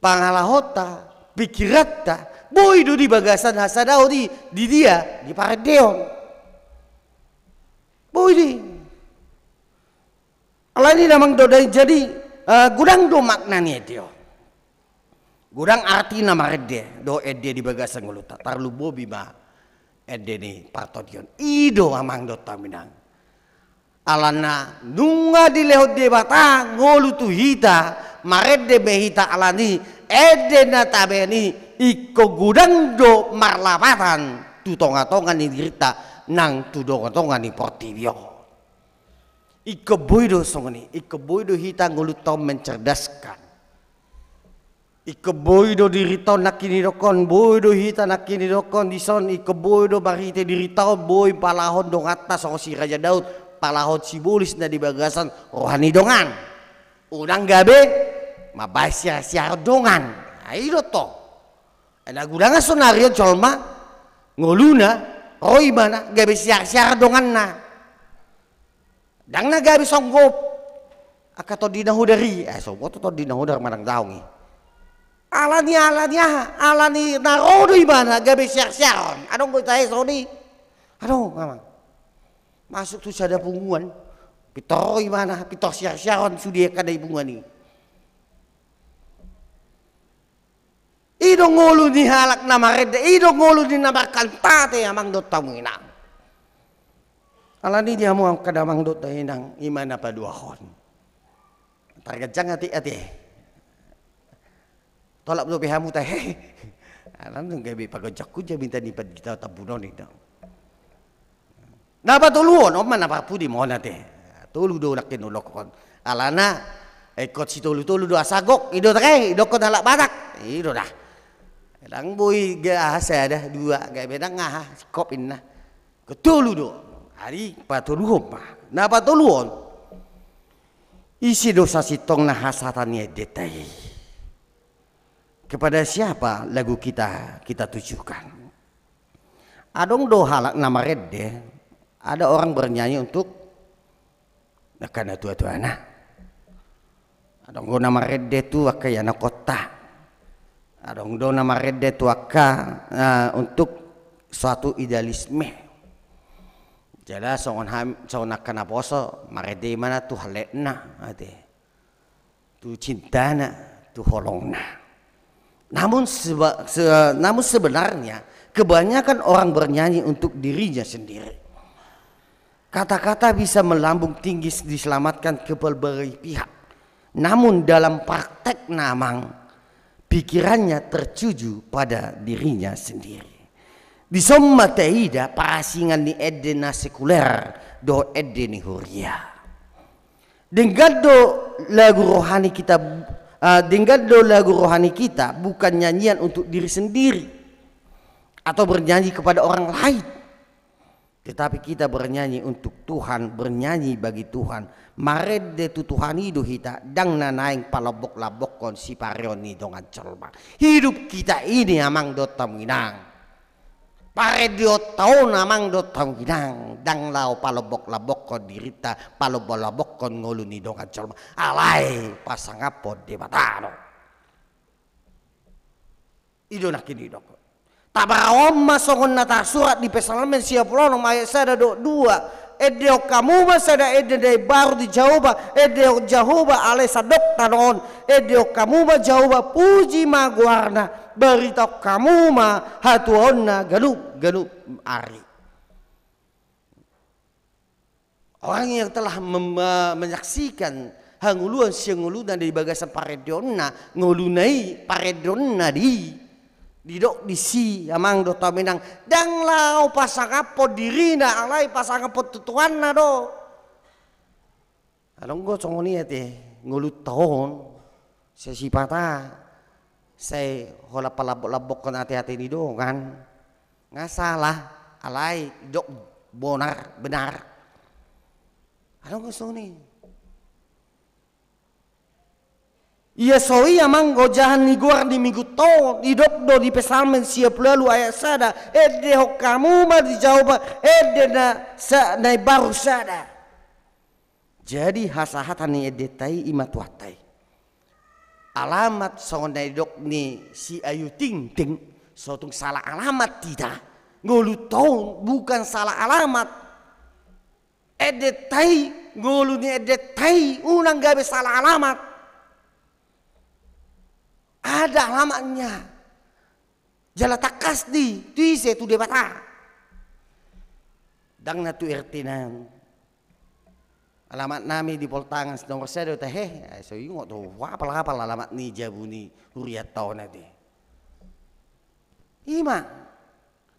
pangalahonta, pikiranta, boi do di bagasan hasadaon i, di dia, diparendehon. Boi do i. Alani i damang dohot dainang, jadi, eh, godang do makna ni ende on. Godang artina marende dohot ende di bagasan ngolunta, tarlumobi ma ende ni partondion. I do amang dohot hamu inang. Alana nunga dilehon Debata ngolu tu hita, marende ma hita alani ende na tabaen i, ingkon godang do marlapatan tu tonga-tonga ni dirinta nang tu tonga-tonga ni portibi on. Ingkon boi do songon i, ingkon boi do hita ngolunta on mencerdaskan. Ingkon boi do dirinta on nangkin didokkon, boi do hita nangkin didokkon dison, ingkon boi do marhite dirinta on boi palahon donganta songon si Raja Daud, palahon sibolis na di bagasan roha ni dongan. Unang gabe mambaen siar-siar dongan. Ai i do tong. Ai na godang sonari on jolma, ngoluna, ro ibana, gabe siar-siar donganna. Ndang na gabe songgop angka tondi na hodar i, eh, songgop tondi na hodar manang daong i. Alani, alani aha? Alani na ro do ibana gabe siarsiaron. Adong do tahe songon i? Adong, amang. Masuk tu sada punguan, pintor ro ibana, pintor siarsiaron sude angka na di punguan i. I do ngolu ni halak na marende, i do ngolu ni na markantate, amang dohot hamu inang. Alani i di hamu angka damang dohot dainang, i ma na paduahon. Targanjang ate, ate. Tolap dope hamu tahe. Alana nunga gabe pagonjak-gonjak minta ni pandita Tambunan i do. Na patoluhon, on ma na parpudi ma on ate. Tolu do nangkin hudokkon. Alana, eh, ingkon sitolu-tolu do asa gok, i do tahe, didokkon halak Batak. I do da. Ndang boi ga aha sada, dua, gabe ndang aha, singkop inna. Ingkon tolu do. Jadi patoluhon ma. Na patoluhon. Ise do sasintongna hasahatan ni endenta i? Kepada siapa lagu kita, kita tujukan? Adong do halak na marende, ada orang bernyanyi untuk angka natuatuana. Adong do na marende tu angka ianakhonta. Adong do na marende tu angka, eh, untuk suatu idealisme. Jala songon ham-, songon angka naposo, marende ibana tu halletna, ate. Tu cintana, tu holongna. Namun seba-, se-, namun sebenarnya kebanyakan orang bernyanyi untuk dirinya sendiri. Kata-kata bisa melambung tinggi diselamatkan ke berbagai pihak. Namun dalam praktekna, amang, pikirannya tertuju pada dirinya sendiri. Dison ma taida parasingan ni ende na sekuler dohot ende ni huria. Denggan do lagu rohani kita, ah, denggan do lagu rohani kita bukan nyanyian untuk diri sendiri atau bernyanyi kepada orang lain. Tetapi kita bernyanyi untuk Tuhan, bernyanyi bagi Tuhan. Marende tu Tuhan i do hita, ndang na naeng palombok-lombokhon sipareon ni dongan jolma. Hidup kita ini, amang dohot hamu inang. Parendeonta on, amang dohot hamu inang, ndang laho palombok-lombokhon dirinta, palombok-lombokhon ngolu ni dongan jolma. Alai pasangaphon Debata do. I do nangkin didokkon. Taparrohahon ma songon na tarsurat di Psalmen sia pulu onom ayat sada dohot dua. Endehon hamu ma sada ende na imbaru di Jahowa, endehon Jahowa ale sandok tano on. Endehon hamu ma Jahowa, puji ma goarna, baritahon hamu ma hatuaonna ganup-ganup ari. Orang yang telah mem-, menyaksikan hangoluan sian ngoluna di bagasan parendeonna, ngoluna i, parendeonna di, didok disi, amang dohot hamu inang, ndang laho pasangaphon dirina, alai pasangaphon tu Tuhanna do. Adong do songon i ate, ngolunta on, sai sipata, sai holan palambok-lambokhon ate-ate ni dongan. Nga salah, alai didok bonar, benar. Adong do songon i. Ia so i, amang, ojahan ni goar ni Minggunta on, didok do di Psalmen sia pulu ualu ayat sada, endehon hamu ma di Jahowa ende na sa-, na imbaru sada. Jadi hasahatan ni endenta i, i ma Tuhanta i. Alamat songon na nidok ni si Ayu Ting Ting, so tung salah alamat hita. Ngolunta on bukan salah alamat. Endenta i, ngolu ni endenta i, unang gabe salah alamat. Ada alamatnya. Jala tangkas di, tu ise, tu Debata. Ndang na tu R T nami. Alamatnami di Poltangan, nomor sada do tahe. Ai so ingot do, apal-apal alamat ni jabu ni hurianta on ate. I ma.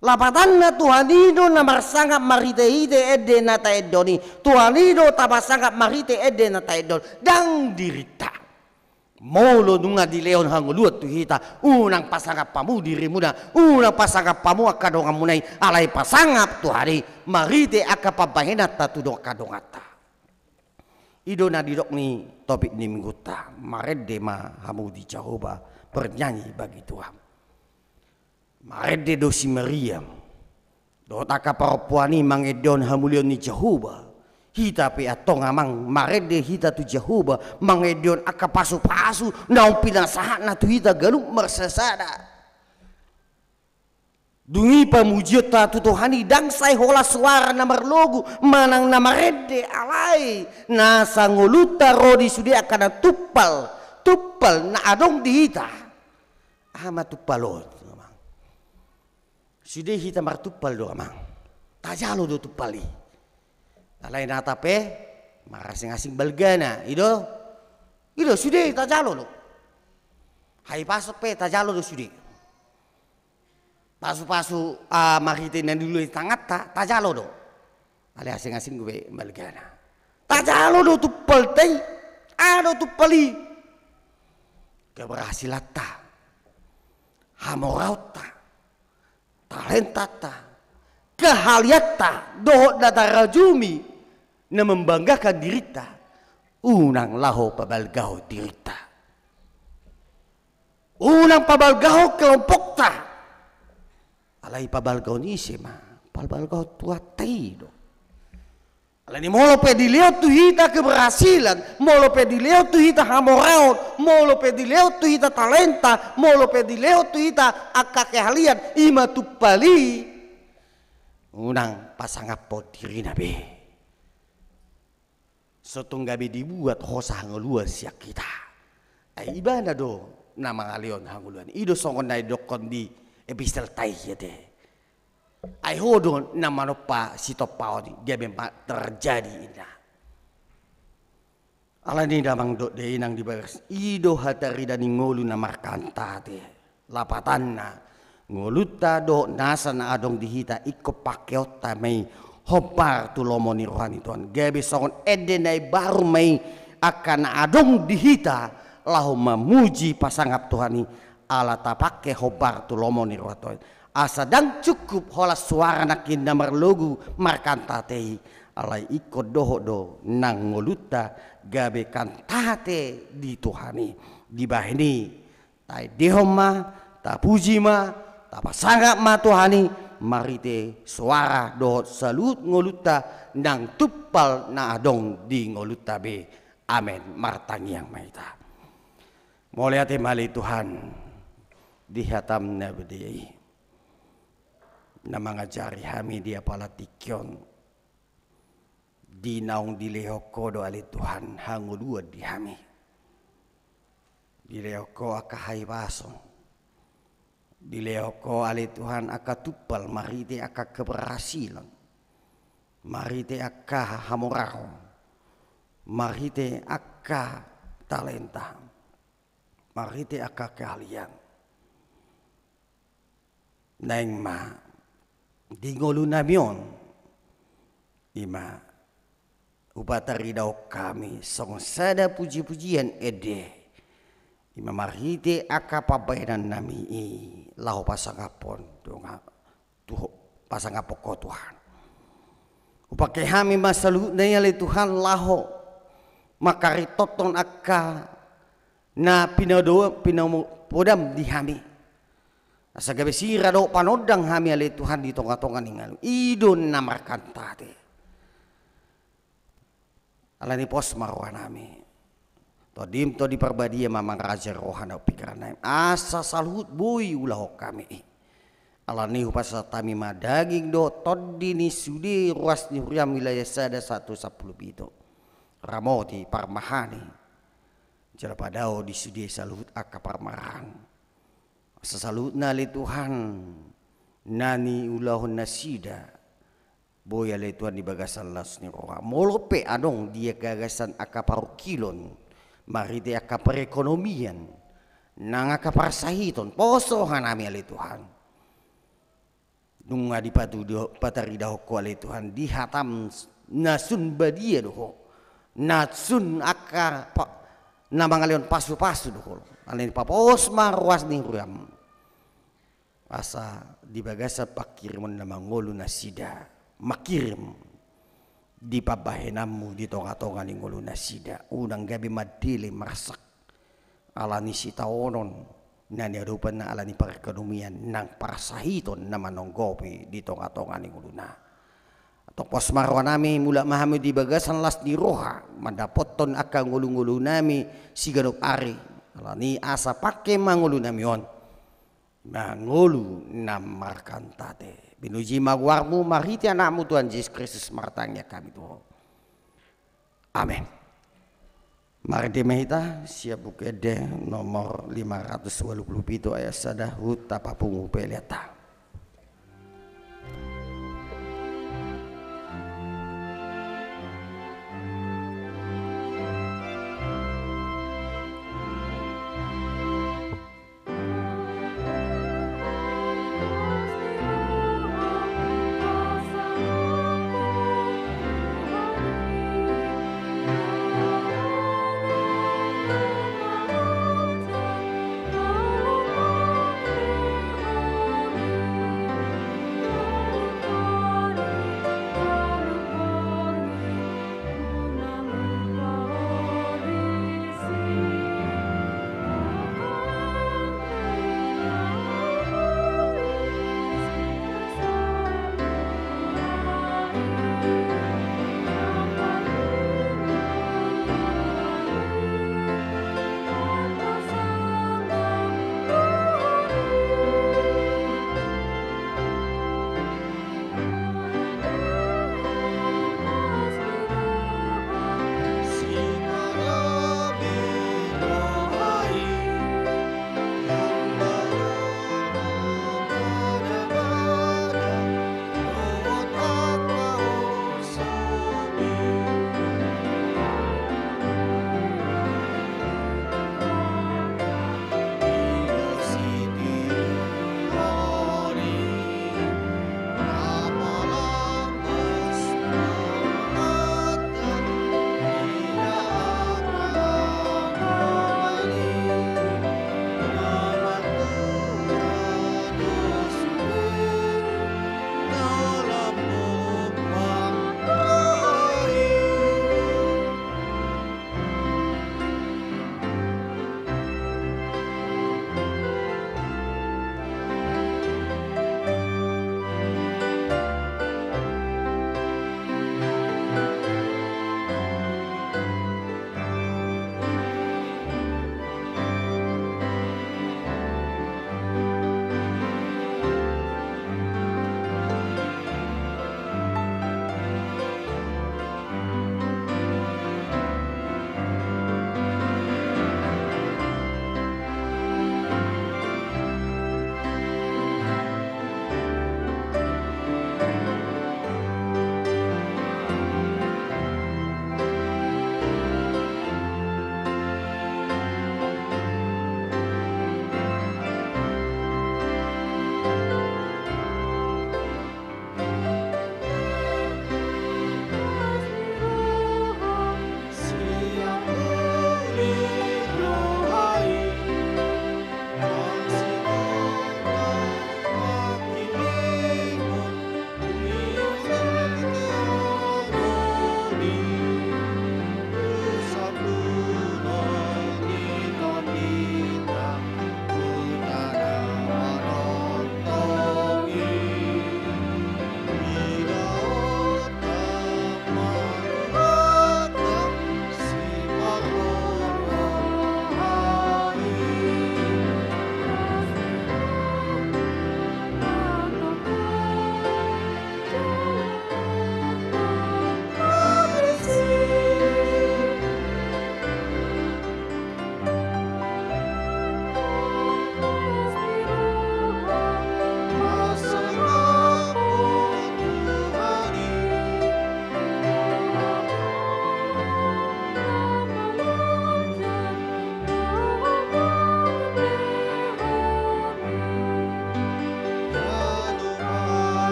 Lapatanna Tuhan i do na marsangap marhite-hite ende na taendehon i. Tuhan i do tapasangap marhite ende na taendehon. Ndang dirinta. Molo nunga dilehon hangoluan tu hita, unang pasangap hamu dirimuna, unang pasangap hamu angka donganmuna i, alai pasangap Tuhan i, marhite angka pambahenanta tu do-, angka donganta. I do na nidok ni topik ni Minggunta, marende ma hamu di Jahowa, bernyanyi bagi Tuhan. Marende do si Miriam dohot angka parompuan i mangendehon hamuliaon ni Jahowa. Hita pe antong amang, marende hita tu Jahowa, mangendehon angka pasupasu naung pinasahatna tu hita ganup marsasada. Dung i pamujionta tu Tuhan i ndang sai holan suara na marlogu manang na marende, alai nasa ngolunta ro di sude angka na tumpal, tumpal na adong di hita. Aha ma tumpal on, amang? Sude hita martumpal do, amang. Tajalo do tumpal i. Alai nata pe marasing-asing balgana, i do. I do, sude tajalo do. Hahipason pe tajalo do sude. Pasupasu, ah, marhite na nilului tanganta, tajalo do. Alai asing-asing be balgana. Tajalo do tumpalta i. Aha do tumpal i? Keberhasilanta, hamoraonta, talentanta, keahlianta, dohot na tarajumi na membanggakan dirinta. Unang laho pabalgahon dirinta. Unang pabalgahon kelompokta. Alai pabalgahon ise ma? Pabalgahon Tuhanta i do. Alani molo pe dilehon tu hita keberhasilan, molo pe dilehon tu hita hamoraon, molo pe dilehon tu hita talenta, molo pe dilehon tu hita angka keahlian, i ma tumpal i. Unang pasangaphon dirina be. So tung gabe dibuat hosa hangoluan sian hita. Ai ibana do na mangalehon hangoluan. I do songon na didokkon di epistelta i ate. Ai ho do na manompa sitompaon i, gabe ma terjadi inna. Alani damang dohot dainang di bagas, i do hatarida ni ngolu na markantate. Lapatanna, ngolunta dohot nasa na adong di hita ingkon pakeonta ma i hombar tu lomo ni roha ni Tuhan. Gabe songon ende na imbaru ma i angka na adong di hita laho mamuji pasangap Tuhan i, ala tapake hombar tu lomo ni roha Tuhan. Asa ndang cukup holan suara nangkin na marlogu markantate i, alai ingkon dohot do nang ngolunta gabe kantate di Tuhan i. Dibahen i, taendehon ma, tapuji ma, tapasangap ma Tuhan i, marhite suara dohot saluhut ngolunta nang tumpal na adong di ngolunta be. Amen. Martangiang ma hita. Mauliate ma ale Tuhan, di hataM na badia i, na mangajari hami di apala tingki on, di naung dilehon Ho do ale Tuhan hangoluan di hami. Dilehon Ho angka hahipason. Dilehon Ho ale Tuhan angka tumpal marhite angka keberhasilan. Marhite angka hamoraon. Marhite angka talenta. Marhite angka keahlian. Naeng ma di ngolunami on, i ma hupataridahon hami songon sada pujipujian ende, i ma marhite angka pambahenannami i laho pasangaphon dongan tu Ho, pasangaphon Ho Tuhan. Hupake hami ma saluhutna i ale Tuhan laho mangkarintothon angka na pinado-, pinamodam di hami. Asa gabe sira dohot panondang hami ale Tuhan di tongatonga ni ngolu. I do na markantate. Alani pos ma rohanami. TondiM Tondi Parbadia ma mangarajai roha dohot pingkirannami. Asa saluhut boi ulahon hami i. Alani hupasahat hami ma daging dohot tondi ni sude ruas ni huriaM, wilayah sada sahat tu sampulu pitu. Ramoti, parmahani, jala padao di sude saluhut angka parmaraan. Asa saluhutna ale Tuhan, na niulahon nasida, boi ale Tuhan di bagasan las ni roha. Molo pe adong di bagasan angka parungkilon, marhite angka perekonomian, nang angka parsahiton, pos rohanami ale Tuhan. Nunga dipatudu-, pataridahon Ho ale Tuhan di hataM na sun badia do Ho. Na sun angka pa-, na mangalehon pasupasu do Ho. Alani papos ma ruas ni huriaM. Asa di bagasan pangkirimon na mangolu nasida, mangkirim di pambahenanMu di tongatonga ni ngolu nasida. Unang gabe mandele marsak. Alani sitaonon na niadopanna, alani perekonomian nang parsahiton na manonggopi di tongatonga ni ngoluna. Topos ma rohanami, mulak ma hami di bagasan las ni roha mandapothon angka ngolungolunami siganup ari. Alani asa pangke ma ngolunami on mangolu na markantate. Pinuji ma goarmu, marhite Anakmu Tuhan Jesus Kristus martangiang hami tu Ho. Amen. Marende ma hita sian Buku Ende nomor lima ratus walu pulu pitu ayat sada, huta papungu peleanta.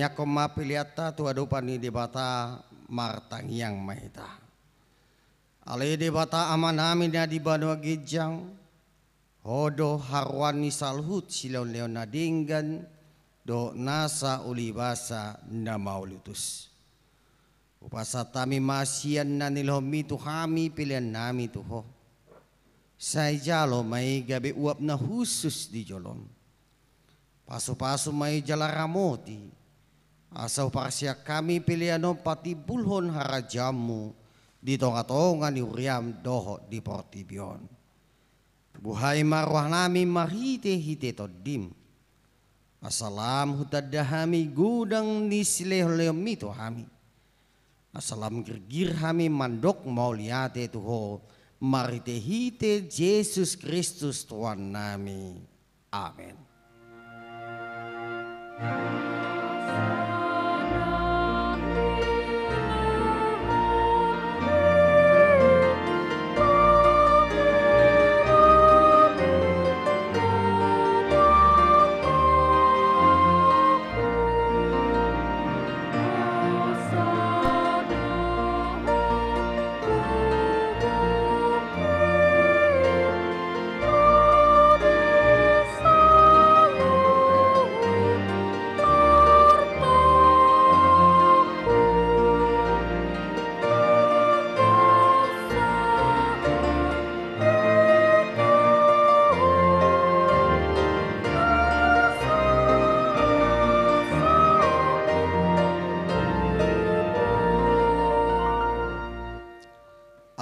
Tangiangkon ma peleanta tu adopan ni Debata, martangiang ma hita. Ale Debata Amanami na di banua ginjang, Ho do haroan ni saluhut silehonlehon na denggan dohot nasa ulibasa na mauliutus. Hupasahat hami ma sian na nilehonMi tu hami peleannami tu Ho. Sai jalo ma i gabe uap na hushus di jolom. Pasupasu ma i jala ramoti, asa huparsiak hami pelean on patimbulhon harajaonMu di tongatonga ni huriaM dohot di portibi on. Buhai ma rohanami marhitehite TondiM, asa lam hutanda hami godang ni silehonlehonMi tu hami. Asa lam girgir hami mandok mauliate tu Ho, marhitehite Jesus Kristus Tuhannami. Amen.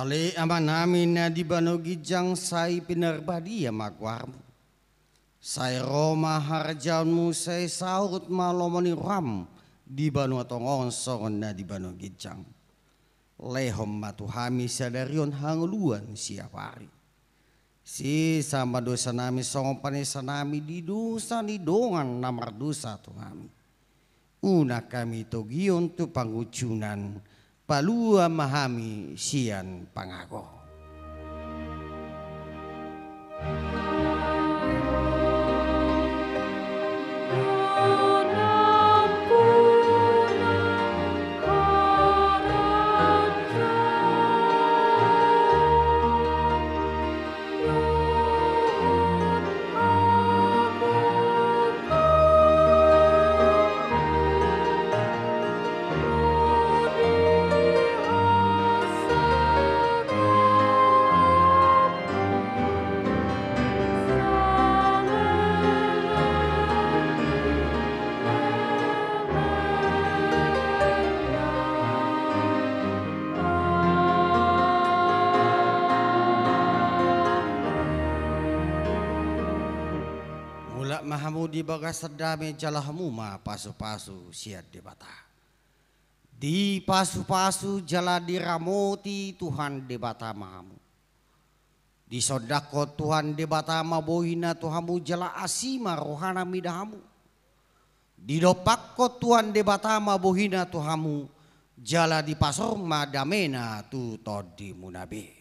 Ale Amanami na di banua ginjang, sai pinarbadia ma goarMu. Sai ro ma harajaonMu, sai saut ma lomo ni rohaM di banua tonga on songon na di banua ginjang. Lehon ma tu hami sadari on hangoluan siapari. Sesa ma dosanami songon panesanami di dosa ni dongan na mardosa tu hami. Unang hami togihon tu pangunjunan, palua ma hami sian pangago. Mulak ma hamu di bagasan dame jala hamu ma pasupasu sian Debata. Dipasupasu jala diramoti Tuhan Debata ma hamu. Disondangkon Tuhan Debata ma bohiNa tu hamu jala asi ma rohaNa mida hamu. Didompakkon Tuhan Debata ma bohiNa tu hamu, jala dipasor ma dameNa tu tondimuna be.